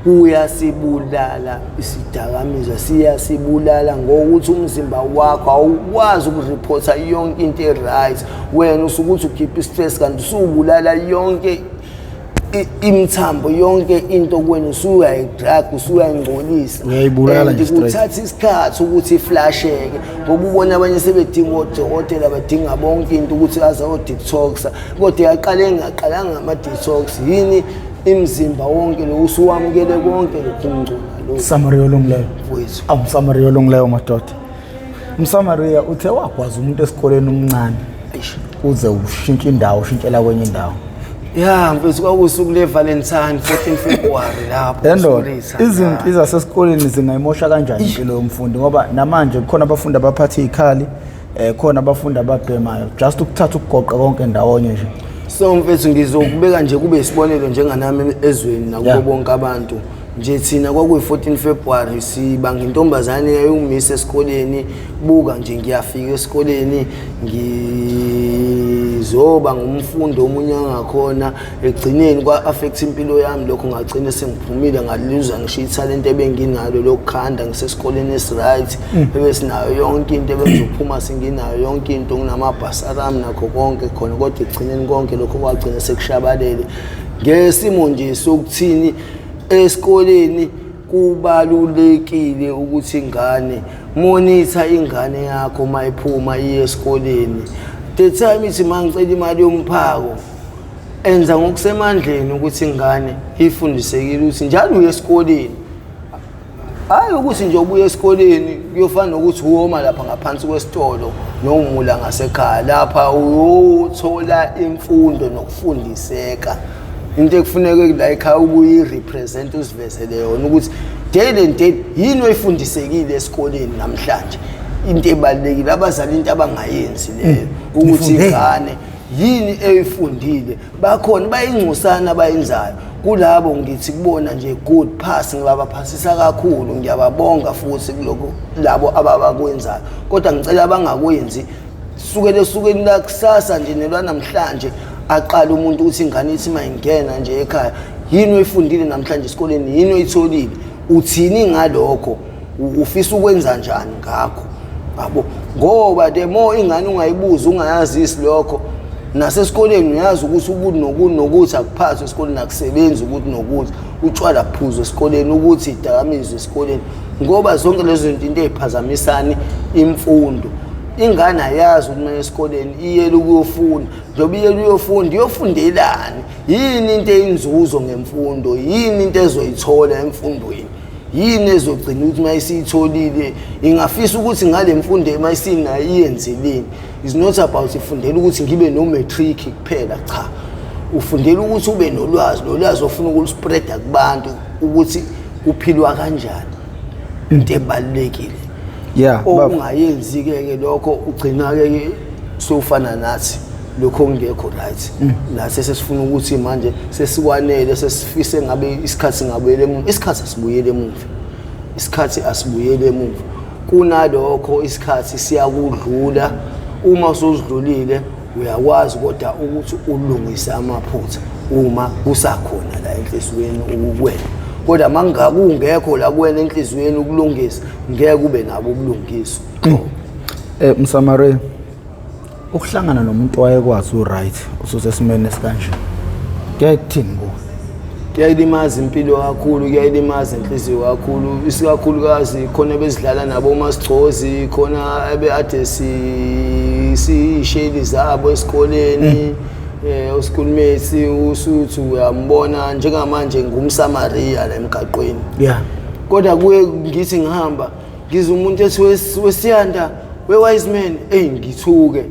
Kuyasibulala isidakamizwa, siyasibulala ngokuthi umzimba wakho awukwazi ukureporta yonke into e-right. Wena usukuthi ukhipha i-stress, kanti usubulala yonke imithambo, yonke into kuwena usuyayidrug, usuyayingcolisa. Uyayibulala And nje straight. Kuthatha isikhathi ukuthi iflasheke, ngoba ubona abanye sebedinga odokotela, badinga bonke into ukuthi aze ayo-detoxa, kodwa yaqale ingaqalanga ngama-detox. Yini? Imizimba wonke lo usuwamukele konke lokhu kungcola lokhu. Msamariya olungileyo. Mfowethu. Awu, Msamariya olungileyo madoda. Msamariya uthe wagwaza umuntu esikoleni umncane. Eish. Uze ushintshe indawo, ushintshela kwenye indawo. Ya mfethu, kwakuwusuku le-Valentine, 14 February lapho. Endoda, usuku izimpi zasesikoleni zingayimosha kanjani impilo yomfundi? Ngoba namanje kukhona abafundi abaphatha iy'khali, khona abafundi ababhemayo, just ukuthatha ukugoqa konke ndawonye nje. So mfethu, ngizokubeka nje kube isibonelo njenganami ezweni nakubo bonke abantu nje. Thina kwakuyi-14 February, sibanga intombazane yayumisa esikoleni. Buka nje, ngiyafika esikoleni, ngizoba ngumfundi omunye angakhona. Ekugcineni kwa-affect impilo yami lokho, ngagcina sengiphumile, ngaluza ngisho ithalente ebenginalo lokukhanda ngisesikoleni esi-right, ebesinayo yonke into, ebengizophuma senginayo yonke into, nginamabhasari ami nakho konke khona. Kodwa ekugcineni konke lokho kwagcina sekushabalele ngesimo nje sokuthini. Esikoleni kubalulekile ukuthi ingane, monitor ingane yakho uma iphuma iye esikoleni. The time ithi mangicela imali yomphako, enza ngokusemandleni ukuthi ingane ifundisekile ukuthi njalo uye esikoleni, hayi ukuthi nje ubuye esikoleni kuyofana nokuthi uwoma lapha ngaphansi kwesitolo nomula ngasekhaya. Lapha uyothola imfundo nokufundiseka. Into ekufuneka la ekhaya ubuyi-represent, usivezele yona ukuthi day and day yini oyifundisekile esikoleni namhlanje. Into ebalulekile abazali, into abangayenzi leyo, ukuthi Nifunde. ingane yini eyifundile. Bakhona bayingcosana abayenzayo kulabo, ngithi kubona nje good pass, ngibabaphasisa kakhulu, ngiyababonga futhi kuloko labo ababakwenzayo. Kodwa ngicela abangakwenzi sukele esukeni la kusasa nje nelwanamhlanje, aqala umuntu ukuthi ingane ithi mayingena nje ekhaya, yini oyifundile namhlanje esikoleni, yini oyitholile, uthini ngalokho, ufisa ukwenza njani ngakho, yabo? Ngoba the more ingane ungayibuzi, ungayazisi lokho nasesikoleni, uyazi ukuthi ukuthi nokuthi nokuthi akuphathwa esikoleni, akusebenzi ukuthi nokuthi utshwala buphuzwa esikoleni, ukuthi idakamizwa esikoleni, ngoba zonke lezo zinto into ey'phazamisani imfundo. Ingane ayazi ukuthi uma esikoleni iyele ukuyofunda, njengoba iyele uyofunda, iyofundelani, yini into eyinzuzo ngemfundo, yini into ezoyithola emfundweni, yini ezogcina ukuthi uma isiyitholile ingafisa ukuthi ngale mfundo uma isinayo iyenzeleni. Is not about ifundela ukuthi ngibe no-matric kuphela, cha, ufundela ukuthi ube nolwazi, lolwazi ofuna ukuluspreada kubantu ukuthi kuphilwa kanjani, into ebalulekile. Yeah, baba. Okungayenzi-ke ke lokho, ugcina-ke ke sowufana nathi, lokho okungekho right. Nathi sesifuna ukuthi manje sesikwanele, sesifise ngabe isikhathi singabuyela emuva. Isikhathi asibuyele emuva, isikhathi asibuyele emuva. Kunalokho isikhathi siyakudlula. Uma usuzidlulile, uyakwazi kodwa ukuthi ulungise amaphutha uma kusakhona la enhliziyweni ukukwena. Kodwa uma kungekho la kuwena enhliziyweni ukulungisa, ngeke ube nabo ubulungiswa. Msamariya, ukuhlangana nomuntu owayekwazi u-right ususesimeni esikanje, kuyaye kuthini kuwe? Kuyayilimaza impilo kakhulu, kuyayilimaza inhliziyo kakhulu, isikakhulukazi khona bezidlala nabo omasigcozi, khona ebekade siyisheli zabo esikoleni, uschoolmates, usuthi uyambona njengamanje ngumsamariya la emgaqweni. Kodwa kuye ngithi ngihamba ngizwe umuntu ethi, "Wesiyanda, we-wise man." Eyi, ngithuke.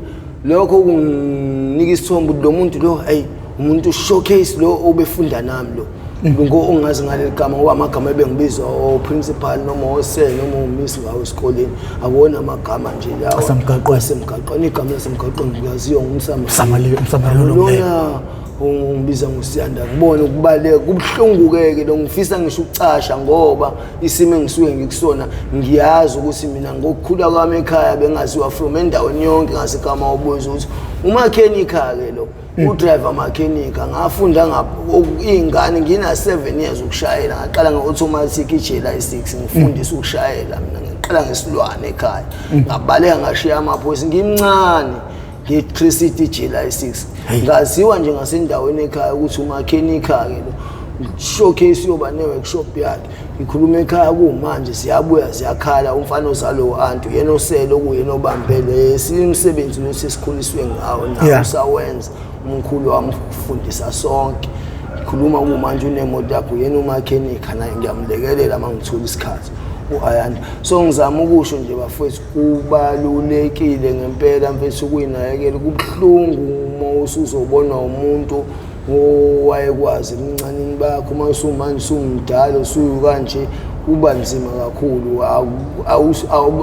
Lokho kunginika isithombe ukuthi lo muntu lo, eyi, umuntu showcase lo obefunda nami lo ngo ongazi ngaleli gama, ngoba amagama ebengibizwa o-principal noma ose noma umiss ngawo esikoleni akuwona amagama nje lawa. Asemgaqweni. Asemgaqweni. Igama lasemgaqweni ngiyaziwa ngumsamariya. Msamariya, Msamariya olungileyo. Lona ungibiza ngosiyanda, ngibone ukubaleka kubuhlungu-ke ke lo, ngifisa ngisho ukucasha, ngoba isimo engisuke ngikusona ngiyazi ukuthi mina ngokukhula kwami ekhaya bengaziwa from endaweni yonke ngaseKama, ubuza ukuthi umakhenikha-ke lo. U-driver mechanic ngafunda iy'ngane ngina 7 years ukushayela, ngaqala nge-automatic ijela i-6 ngifundisa ukushayela mina, ngiqala ngesilwane ekhaya, ngabaleka ngashiya amaphoyisa ngimncane nge-City ijela i-6, ngaziwa nje ngasendaweni ekhaya ukuthi umakhenikha-ke lo, showcase yoba ne-workshop yakhe. Ngikhuluma ekhaya kumanje siyabuya siyakhala, umfana ozalo anti uyena osele okuyena obambele simsebenzi lo sesikhuliswe ngawo nawo usawenza, umkhulu wami ufundisa sonke. Ngikhuluma kumanje unemoto yakhe uyena umakhenikha naye ngiyamlekelela uma ngithola isikhathi u-Ayanda. So ngizama ukusho nje bafowethu, kubalulekile ngempela mfethu ukuyinakekela. Kubuhlungu uma usuzobona umuntu owayekwazi ebuncaneni bakho, uma usumanje usumdala usuyukanje kuba nzima kakhulu,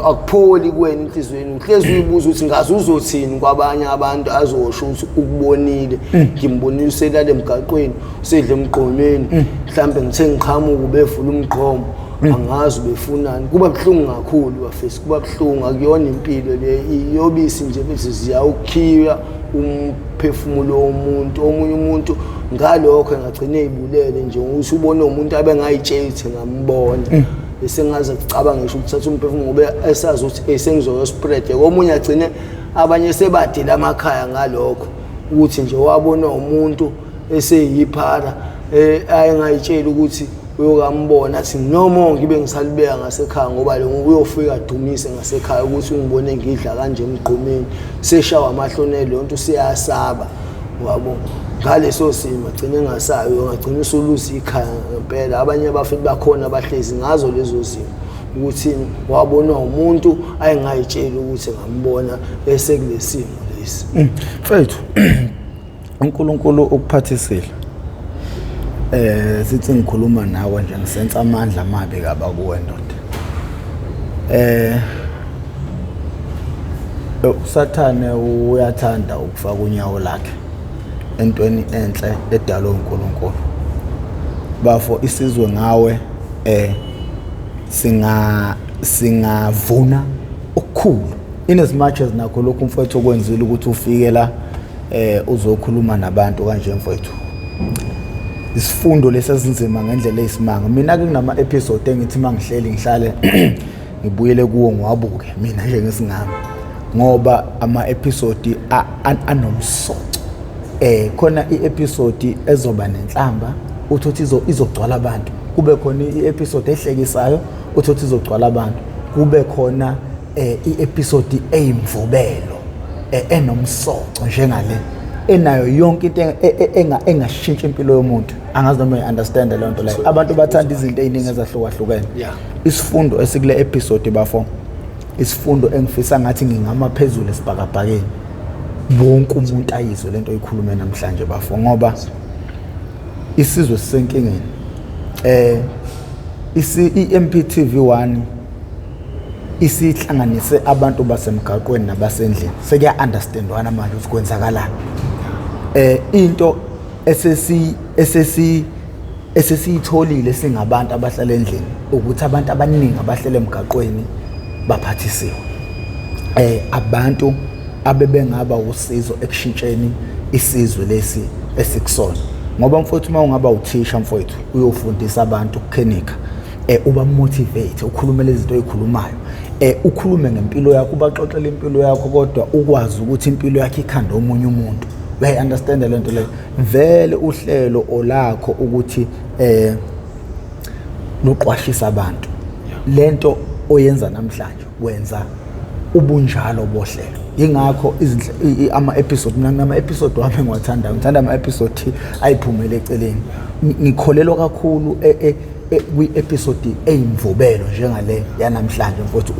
akupholi kuwena enhliziyweni, uhlezi uyibuza ukuthi ngaze uzothini kwabanye abantu azosho ukuthi ukubonile, ngimbonile uselale emgaqweni, usedle emgqomeni, mhlambe ngithe ngiqhamuka ubevula umgqomo, angazi ubefunani. Kuba buhlungu kakhulu bafesi, kuba buhlungu, akuyona impilo le, iyobisi nje bese ziyawukhiya umphefumulo womuntu. Omunye umuntu ngalokho engagcina eyibulele nje ukuthi ubone umuntu abengayitsheli ukuthi ngambona, bese ngaze kucabanga ngisho ukuthatha umphefumulo ngoba esazi ukuthi sengizoyo-spread. Komunye agcine abanye sebadela amakhaya ngalokho ukuthi nje wabona umuntu eseyiphara ayengayitsheli ukuthi uyokambona, athi noma ngibe ngisalibeka ngasekhaya ngoba lo uyofika adumise ngasekhaya ukuthi ungibone ngidla kanje emgqomeni, seshawa amahlonelo leyo nto useyasaba wabo ngaleso simo, agcine engasayo, ungagcina usulusa ikhaya ngempela. Abanye abafethu bakhona abahlezi ngazo lezo zimo ukuthi wabonwa umuntu ayengayitsheli ukuthi ngambona esekulesimo lesi. Mfethu, uNkulunkulu ukuphathisile. Sithi ngikhuluma nawe nje ngisensa amandla amabi kaba kuwe ndoda. uSathane uyathanda ukufaka unyawo lakhe entweni enhle edalwe uNkulunkulu. Bafo, isizwe ngawe singavuna okukhulu in as much as nakho lokhu mfowethu okwenzile ukuthi ufike la uzokhuluma nabantu kanje mfowethu. Isifundo lesi esinzima ngendlela eyisimanga. Mina ke kunama episode engithi mangihleli ngihlale ngibuyele kuwo ngiwabuke mina nje ngesingami, ngoba ama episode anomsoco. Khona i-episode ezoba nenhlamba uthothi izogcwala abantu, kube khona i-episode ehlekisayo uthothi izogcwala abantu, kube khona i-episode eyimvubelo enomsoco njengale enayo yonke into engashintsha impilo yomuntu. Angazi noma uyi-understand leyo nto leyo. Abantu bathanda izinto ey'ningi ezahlukahlukene. Isifundo esikule episode bafo, isifundo engifisa ngathi ngingama phezulu esibhakabhakeni wonke umuntu ayizwe lento oyikhulume namhlanje bafo, ngoba isizwe sisenkingeni. I-MPTV1 isihlanganise abantu basemgaqweni nabasendlini, sekuya understandwana manje ukuthi kwenzakalani. Into esesiyitholile singabantu abahlala endlini ukuthi abantu abaningi abahlele emgaqweni baphathisiwe. Abantu abebengaba usizo ekushintsheni isizwe lesi esikusona, ngoba mfowethu uma ungaba uthisha mfowethu uyofundisa abantu ukukhenika, uba motivate, ukhulume lezi zinto oyikhulumayo, ukhulume ngempilo yakho, ubaxoxele impilo yakho, kodwa ukwazi ukuthi impilo yakho ikhanda omunye umuntu. Uyayi understand le nto leyo? Vele uhlelo olakho ukuthi luqwashisa abantu. Lento oyenza namhlanje wenza ubunjalo bohlelo. Ingakho ama episode, mina nama episode wami engiwathandayo, ngithanda ama episode ayiphumele eceleni. Ngikholelwa kakhulu kwi-episode eyimvubelo njengale yanamhlanje mfowethu.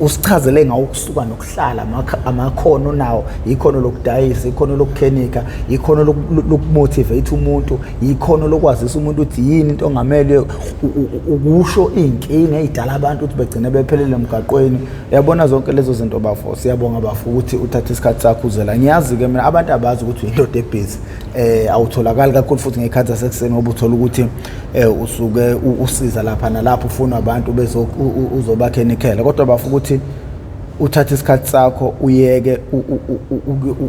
Usichazele ngawo ukusuka nokuhlala, amakhono nawo, ikhono lokudayisa, ikhono lokukhenika, ikhono lokumotivate umuntu, ikhono lokwazisa umuntu ukuthi yini into ongamele ukusho iy'nkinga ey'dala abantu ukuthi begcine bephelele emgaqweni. Uyabona zonke lezo zinto bafo. Siyabonga bafo ukuthi uthathe isikhathi sakho uzela. Ngiyazi-ke mina abantu abazi ukuthi uyindoda ebhizi, awutholakali kakhulu futhi ngey'khathi zasekuseni, ngoba uthola ukuthi usuke usiza lapha nalapho, ufuna abantu uzobakhenikela. Kodwa bafo ukuthi Uthathe isikhathi sakho uyeke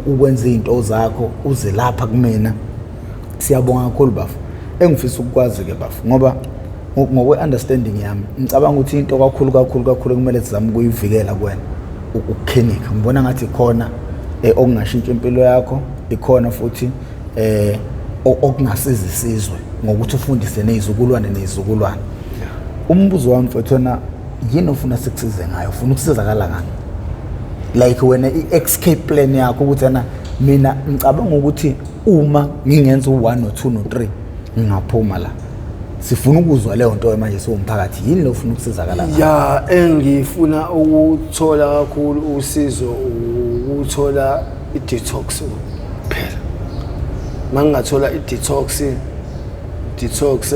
ukwenza izinto zakho uze lapha kumina. Siyabonga kakhulu bafo. Engifisa ukukwazi ke bafo ngoba ngokwe understanding yami ngicabanga ukuthi into kakhulu kakhulu kakhulu ekumele sizame ukuyivikela kuwena ukukhenika. Ngibona ngathi khona okungashintsha impilo yakho, ikhona futhi okungasiza isizwe ngokuthi ufundise nezizukulwane nezizukulwane. Umbuzo wami mfowethu wena, yini ofuna sikusize ngayo? Ufuna ukusizakala ngani? Like wena i-escape plan yakho ukuthi yena mina ngicabanga ukuthi uma ngingenza u-1 no-2 no-3 ngingaphuma la. Sifuna ukuzwa leyo nto manje siwumphakathi, yini lo ufuna ukusizakala ngayo? Ya, engifuna ukuthola kakhulu usizo ukuthola i-detox kuphela. Mangingathola i-detox detox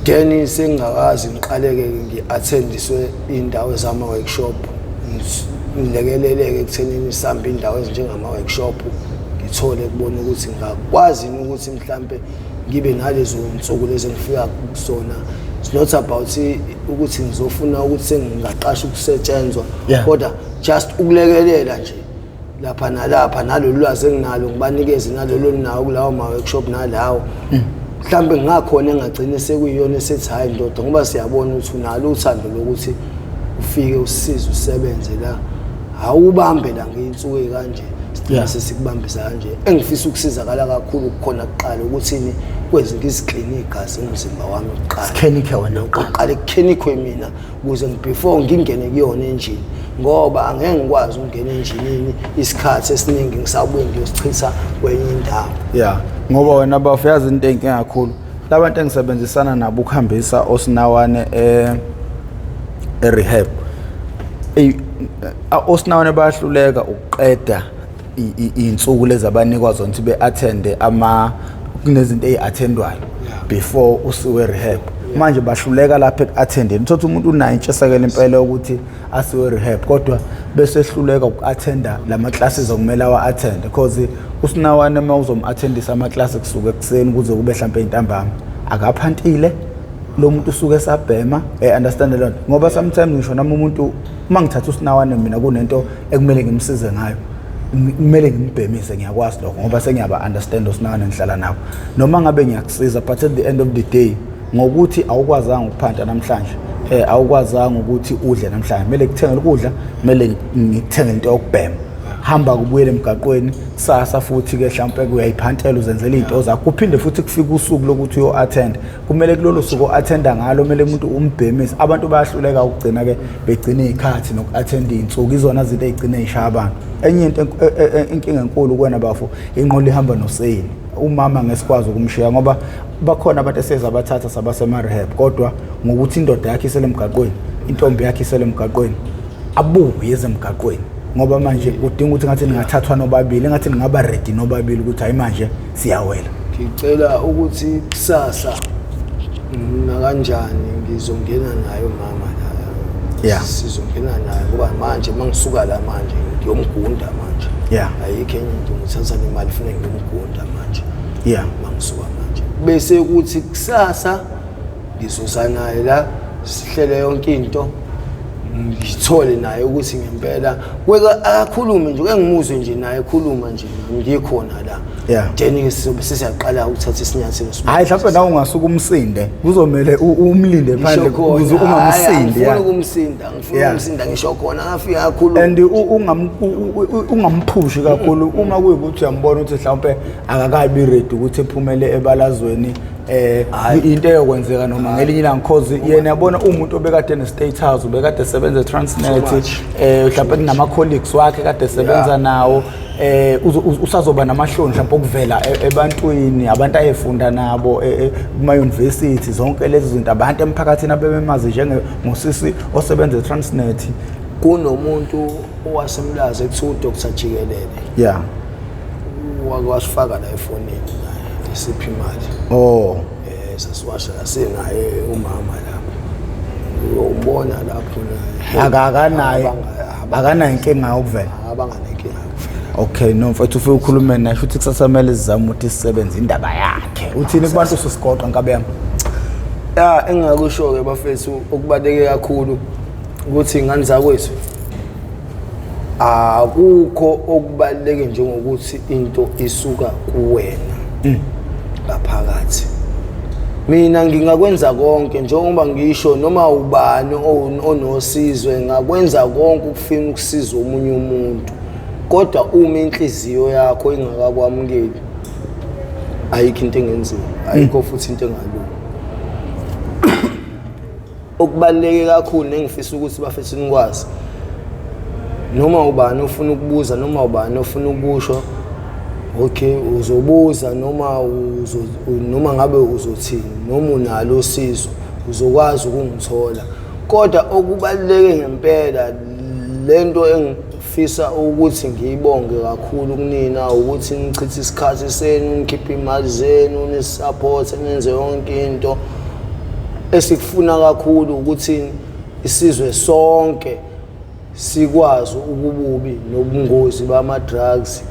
then sengingakazi ngiqaleke ngi-attendiswe iy'ndawo zama-workshop, ngilekeleleke ekuthenini sihambe iy'ndawo ezinjengama-workshop, ngithole kubona ukuthi ngingakwazi yini ukuthi mhlampe ngibe nalezo nsuku lezi engifika kuzona. It's not about ukuthi ngizofuna ukuthi sengingaqasha ukusetshenzwa, kodwa just ukulekelela nje lapha nalapha nalolu lwazi enginalo ngibanikeze nalolu olinawo kulawo ma-workshop nalawo. Mhlawumbe ngingakhona engagcine sekuyiyona esethi hhayi ndoda, ngoba siyabona ukuthi unalo uthando lokuthi ufike usisize usebenze la, awubambe la ngey'nsuku ey'kanje, sigcina sesikubambisa kanje. Engifisa ukusizakala kakhulu kukhona kuqala ukuthini kwenze ngizikline igazi umzimba wami kuqala. Sikhenikhe wena kuqala. Kuqale kukhenikhwe mina ukuze before ngingene kuyona enjini, ngoba angeke ngikwazi ukungena enjinini isikhathi esiningi ngisabuye ngiyosichitha kwenye indawo. Yeah, ngoba wena bafo yazi into eyinkinga kakhulu, labantu engisebenzisana nabo ukuhambisa osinawane e-rehab, osinawane bayahluleka ukuqeda iy'nsuku lezi abanikwa zona ukuthi be-attende ama kunezinto ey'attendwayo before usiwe rehab. Manje bahluleka lapha eku-attendeni. Uthola umuntu unayo intshisekelo impela yokuthi asiwe rehab, kodwa bese ehluleka uku-attenda lama classes okumele awa-attende, because usinawane uma uzom-attendisa ama-class kusuka ekuseni kuze kube hlampe intambama akaphantile lo muntu, usuke esabhema. Understand leyo nto, ngoba sometimes ngisho nami umuntu uma ngithatha usinawane mina kunento ekumele ngimsize ngayo, kumele ngimbhemise, ngiyakwazi lokho ngoba sengiyaba understand osinawane ngihlala nabo. Noma ngabe ngiyakusiza, but at the end of the day ngokuthi awukwazanga ukuphanta namhlanje, awukwazanga ukuthi udle namhlanje, kumele kuthengele ukudla, kumele ngikuthenge into yokubhema, hamba kubuyele emgaqweni kusasa futhi-ke mhlawumpe uyayiphantela uzenzela iy'nto zakho, kuphinde futhi kufike usuku lokuthi uyo-attend, kumele kulolo suku o-attenda ngalo kumele umuntu umbhemise. Abantu bayahluleka ukugcina-ke begcina iy'khathi noku-attenda iy'nsuku, izona zinto ey'gcine y'shaya abantu. Enye into inkinga enkulu kuwena bafo, inqola ihamba noseyini, umama ngesikwazi ukumshiya, ngoba bakhona abantu eseze abathatha sabasema-rehab, kodwa ngokuthi indoda yakhe isele emgaqweni, intombi yakhe isele emgaqweni, abuye ezemgaqweni, ngoba manje kudinga ukuthi ngathi ningathathwa nobabili, engathi ningaba ready nobabili ukuthi hayi manje siyawela. Ngicela ukuthi kusasa nakanjani ngizongena naye umama la. Sizongena naye ngoba manje mangisuka la manje ngiyomgunda manje. Ayikho enye into, ngithatha le mali funa ngiyomgunda manje. Mangisuka manje. Bese kuthi kusasa ngizoza naye la, sihlele yonke into, ngithole naye ukuthi ngempela kweka akakhulume nje, engimuzwe nje naye ekhuluma nje ngikhona la. Then sizobe sesiyaqala ukuthatha isinyathelo. Hayi mhlawumbe nawe ungasuka umsinde, kuzomele umlinde phandle ukuze ungamsindi. Ngifuna ukumsinda, ngifuna ukumsinda ngisho khona afike akhulume. And ungamphushi kakhulu uma kuyikuthi uyambona ukuthi mhlawumbe akakabi ready ukuthi ephumele ebalazweni, into eyokwenzeka noma ngelinye ilanga, cause yena yabona umuntu obekade ne-status, ubekade esebenza e-Transnet, mhlawumbe kunama colleagues wakhe kade esebenza nawo, usazoba namahloni mhlawumbe okuvela ebantwini, abantu ayefunda nabo kuma-university, zonke lezi zinto, abantu emphakathini abebemazi njengosisi osebenza e-Transnet. Kunomuntu owasemlazi ekuthiwa uDr Jikelele. Wake wasifaka la efonini naye esiphi imali. Sasiwasha sinaye umama lapho. Uyombona lapho naye. Akanayo akanayo inkinga yokuvela. Abanganenkinga yokuvela. Okay, no mfethu ufike ukhulume naye futhi kusasamele sizame ukuthi sisebenze indaba yakhe. Uthini kubantu usisigoqa nkabe yami? Ya, engingakusho ke bafethu okubaleke kakhulu ukuthi ingane zakwethu Akukho okubaluleke njengokuthi into isuka kuwena ngaphakathi. Mina ngingakwenza konke njengoba ngisho noma ubani onosizo engakwenza konke ukufuna ukusiza omunye umuntu, kodwa uma inhliziyo yakho ingakakwamukeli ayikho into engenziwa, ayikho futhi into engalungi. Okubaluleke kakhulu nengifisa ukuthi bafethu nikwazi, noma ubani ofuna ukubuza noma ubani ofuna ukusho, okay, uzobuza noma noma ngabe uzothini noma unalo usizo uzokwazi ukungithola. Kodwa okubaluleke ngempela, lento engifisa ukuthi ngiyibonge kakhulu kunina ukuthi nichithe isikhathi senu, nikhiphe imali zenu, nisupport, nenze yonke into. Esikufuna kakhulu ukuthi isizwe sonke sikwazi ububi nobungozi bama-drugs.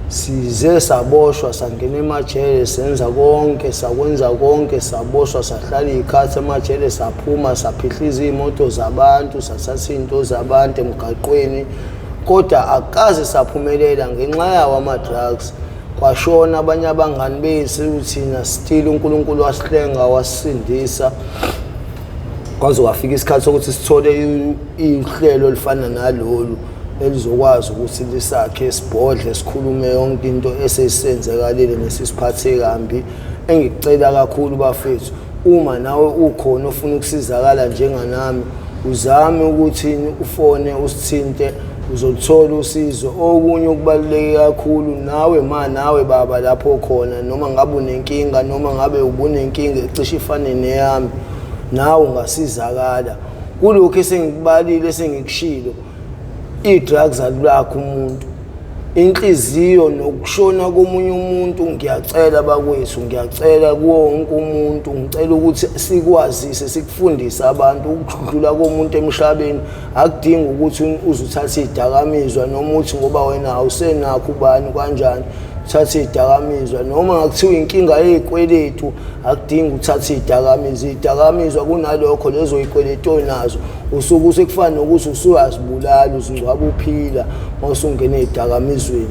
Size saboshwa, sangena emajele, senza konke, sakwenza konke, saboshwa, sahlala iy'khathi emajele, saphuma, saphihliza iy'moto zabantu, sathatha iy'nto zabantu emgaqweni, kodwa akaze saphumelela ngenxa yawo ama-drugs. Kwashona abanye abangani bethu, thina still uNkulunkulu wasihlenga, wasisindisa, kwaze kwafika isikhathi sokuthi sithole ihlelo olufana nalolu elizokwazi ukuthi lisakhe, sibhodle, sikhulume yonke into esesisenzekalile nesisiphathe kambi. Engikucela kakhulu bafethu, uma nawe ukhona ofuna ukusizakala njenganami, uzame ukuthi ufone usithinte, uzoluthola usizo. Okunye okubaluleke kakhulu, nawe ma nawe baba lapho khona, noma ngabe unenkinga, noma ngabe ubunenkinga ecishe ifane neyami, nawe ungasizakala kulokhu esengikubalile, esengikushilo. I-drugs alulakho umuntu, inhliziyo nokushona komunye umuntu. Ngiyacela bakwethu, ngiyacela kuwo wonke umuntu, ngicela ukuthi sikwazise, sikufundise abantu ukudlula komuntu emhlabeni akudingi ukuthi uze uthathe iy'dakamizwa, noma uthi ngoba wena awusenakho ubani kanjani uthathe iy'dakamizwa, noma ngakuthiwa inkinga yey'kweletu akudingi uthathe iy'dakamizwa. Iy'dakamizwa kunalokho lezo y'kweletu onazo usuke usekufana nokuthi usuyazibulala, uzingcwaba uphila. Uma usungena ey'dakamizweni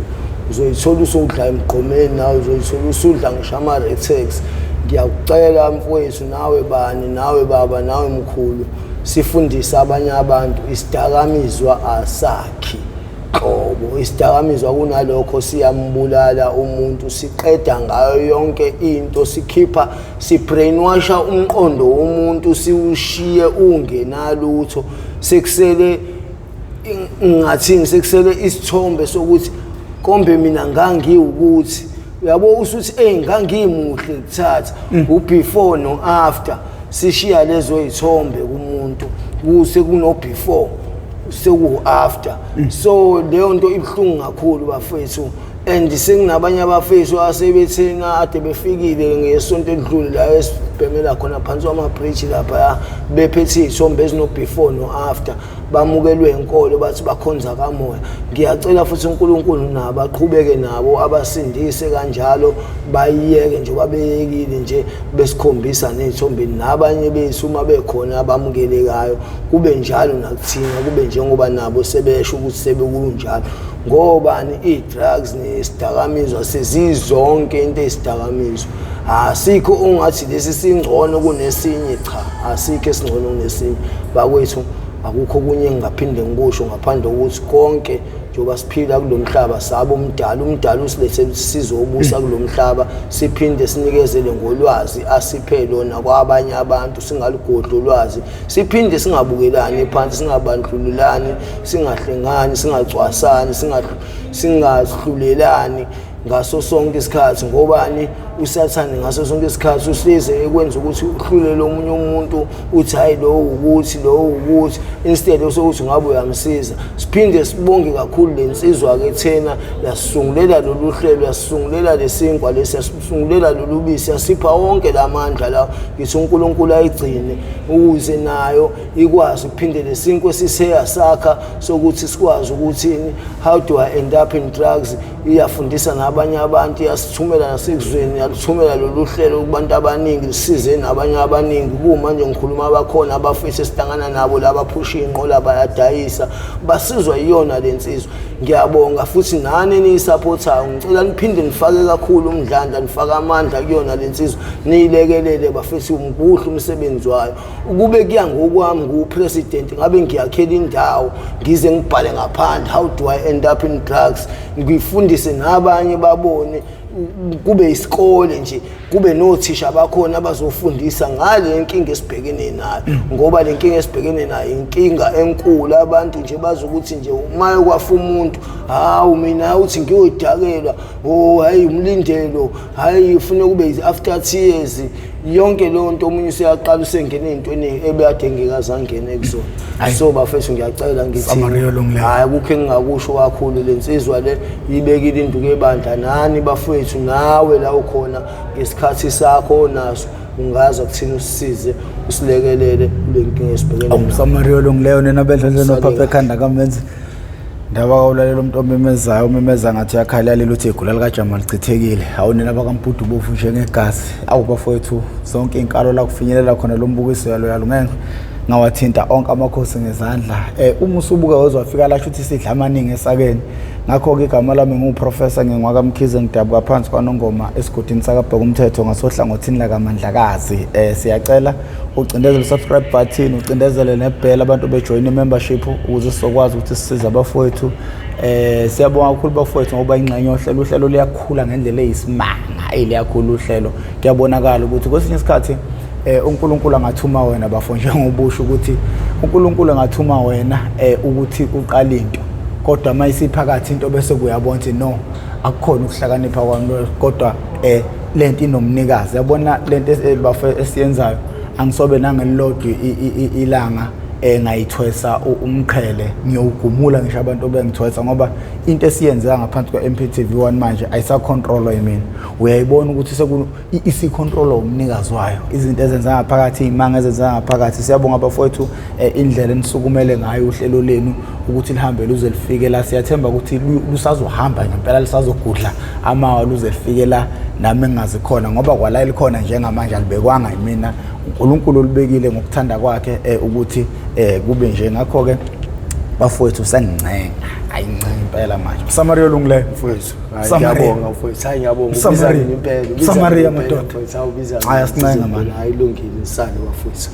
uzoyithola usudla emgqomeni, nawe uzoyithola usudla ngisho ama-Retex. Ngiyakucela mfowethu, nawe bani, nawe baba, nawe mkhulu, sifundise abanye abantu isidakamizwa asakhi qobo. Isidakamizwa kunalokho siyambulala umuntu, siqeda ngayo yonke into, sikhipha, sibrainwasha umqondo womuntu, siwushiye ungenalutho. Sekusele ngathini, sekusele isithombe sokuthi kombe mina ngangiwukuthi, uyabo, usuthi ey ngangimuhle kuthatha u-before no after. Sishiya lezo yithombe kumuntu, kuse kuno before seku after. So leyo nto ibuhlungu kakhulu bafethu. And sekunabanye abafethu asebethena ade befikile ngesonto elidlule la esibhemela khona phansi kwama-bridge lapha, bephethe iy'thombe ezino-before no-after, bamukelwe inkolo, bathi bakhonza kamoya. Ngiyacela futhi uNkulunkulu nabo aqhubeke nabo, abasindise kanjalo, bayiyeke njengoba beyekile nje, besikhombisa ney'thombeni. Nabanye bethu uma bekhona abamukelekayo, kube njalo nakuthina, kube njengoba nabo sebesho ukuthi sebekunjalo. Ngobani? I-drugs nesidakamizwa sezizonke into eyisidakamizwa, asikho ungathi lesi singcono kunesinye. Cha, asikho esingcono kunesinye bakwethu. Akukho okunye engingaphinde ngikusho ngaphandle kokuthi konke njengoba siphila kulo mhlaba sabo umdala, umdala usilethe ukuthi sizobusa kulo mhlaba, siphinde sinikezele ngolwazi asiphe lona kwabanye abantu, singalugodli ulwazi, siphinde singabukelani phansi, singabandlululani, singahlengani, singacwasani, singahlulelani ngaso sonke isikhathi. Ngobani? Usathane ngaso sonke isikhathi usize ekwenza ukuthi uhlulele omunye umuntu, uthi hayi lo ukuthi lo ukuthi, instead sokuthi ngabe uyamsiza. Siphinde sibonge kakhulu le nsizwa-ke thena yasisungulela lolu hlelo, yasisungulela lesinkwa lesi, yasisungulela lolu bisi, yasipha wonke la mandla la. Ngithi uNkulunkulu ayigcine ukuze nayo ikwazi ukuphinde lesinkwa esiseyasakha sokuthi sikwazi ukuthi how do I end up in drugs. Iyafundisa nabanye abantu, iyasithumela nasekuzweni, yaluthumela lolu hlelo kubantu abaningi, lisize nabanye abaningi. Kumanje ngikhuluma abakhona abafisa esihlangana nabo laba phusha iy'nqola bayadayisa, basizwa yiyona le nsizwa. Ngiyabonga futhi nani eniyisupportayo, ngicela niphinde nifake kakhulu umdlandla, nifake amandla kuyona le nsizwa, niyilekelele bafethu, muhle umsebenzi wayo. Ukube kuya ngokwami ngu-president, ngabe ngiyakhela indawo, ngize ngibhale ngaphandle, how do I end up in drugs, ngifundise nabanye babone, kube isikole nje, kube nothisha bakhona abazofundisa ngale nkinga esibhekene nayo, ngoba le nkinga esibhekene nayo inkinga enkulu. Abantu nje bazokuthi nje uma kwafa umuntu, hawu mina uthi ngiyodakelwa, oh hayi umlindelo, hayi ufuna kube after tears, yonke leyo nto. Omunye useyaqala usengena ey'ntweni ebekade ngekaze angene kuzona. So bafethu, ngiyacela ngithi Samaria olungileyo. Hhayi, akukho engingakusho kakhulu. Le nsizwa le ibekile induku ebandla nani bafowethu, nawe la ukhona ngesikhathi sakho onaso ungaza kuthina usisize, usilekelele kule nkinga esibhekene nayo. Umsamaria olungileyo, nina bendledle Sale nophapha kahle. Ekhanda kamenzi ndaba kawulalela umuntu omemezayo, umemeza ngathi uyakhalalile, uthi igula likajama lichithekile. Awu nina bakampudu bovu njengegazi, awu bafowethu, zonke iy'nkalo la kufinyelela khona lo mbukiso yalo yalo ngeke ngawathinta onke amakhosi ngezandla. Uma usubuka wezwa wafika lasho ukuthi sidla amaningi esakeni. Ngakho-ke igama lami ngiwuprofesa ngingwakamkhize, ngidabuka phansi kwanongoma esigodini sakabheka umthetho ngasohlangothini lakamandlakazi. Siyacela ucindezele subscribe button, ucindezele nebell, abantu bejoyine i-membership ukuze sizokwazi ukuthi sisize abafowethu. Siyabonga kakhulu bafowethu ngoba ingxenye yohlelo, uhlelo liyakhula ngendlela eyisimanga, liyakhula uhlelo. Kuyabonakala ukuthi kwesinye isikhathi uNkulunkulu angathuma wena bafo, njengobusho ukuthi uNkulunkulu angathuma wena ukuthi uqale into, kodwa uma isiphakathi into bese kuyabona ukuthi no, akukhona ukuhlakanipha kwami kodwa lento inomnikazi. Yabona lento bafo esiyenzayo, angisobe nangelilodwa ilanga ngayithwesa umqhele, ngiyowugumula ngisho abantu bengithwesa, ngoba into esiyenzeka ngaphansi kwe-MPTV 1 manje ayisacontrolwa yimina. Uyayibona ukuthi isicontrolwa umnikazi wayo, izinto ezenza ngaphakathi, iy'manga ezenza ngaphakathi. Siyabonga bafowethu indlela enisukumele ngayo uhlelo lenu ukuthi lihambe luze lifike la. Siyathemba ukuthi lusazohamba ngempela, lisazogudla amawa luze lifike la nami engingazi khona, ngoba kwala elikhona njengamanje alibekwanga yimina, uNkulunkulu olibekile ngokuthanda kwakhe ukuthi kube nje. Ngakho-ke bafowethu, sengincenga, ayincenga impela manje, Msamaria olungileyo. Mfowethu, hayi. Samaria. Ngiyabonga mfowethu, hayi ngiyabonga. Ubiza Samaria. mina impela, ubiza Samaria, mina impela, madoda. mfowethu, hawu, ubiza Hayi, mina, asincenga, ubiza man. mina. Hayi, lungile, sale bafowethu.